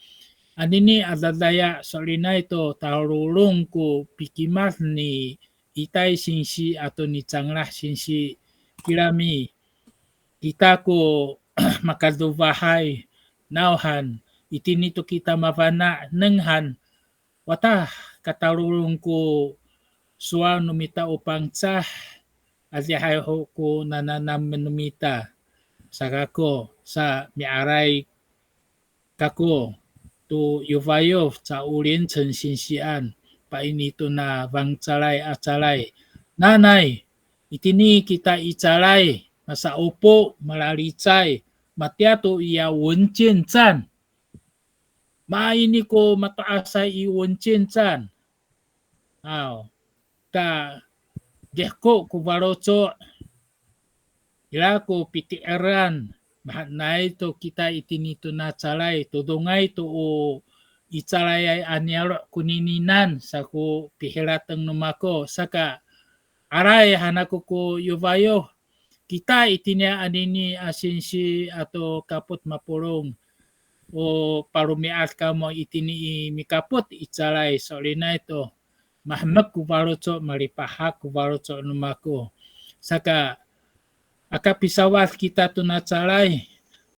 Anini a dadaya so'elinay to talolong ko pikimad ni Itay singsi ato ni Canglah singsi, kirami, kita ko makadofahay, nawhan, itini to kita mafana' neng han, wata katalolong ko sowal no mita o Pangcah, adihay ho ko nananamen no mita. Sa kako, sa miaray kako to Yofayof ca 吴连成 singsian, paini tona fangcalay a calay. Nanay, itini kita i calay, masa'opo, malalicay, matiya to iya 文健站. Maini ko mato'asay i 文健站. Aw, ta dihko ko faloco', ira ko piti'eran, mahaenay to kita itini tona calay, todongay to o i calayay a niyaro' konininan, sa ko pihirateng no mako, saka aray han ako ko Yofayof, kita itini anini a singsi ato kapot mapolong, o paromi'ad kamo itini i mikapot i calay so'elinay to, mahemek ko faloco', malipahak ko faloco' no mako. Saka, aka pisawad kita tona calay,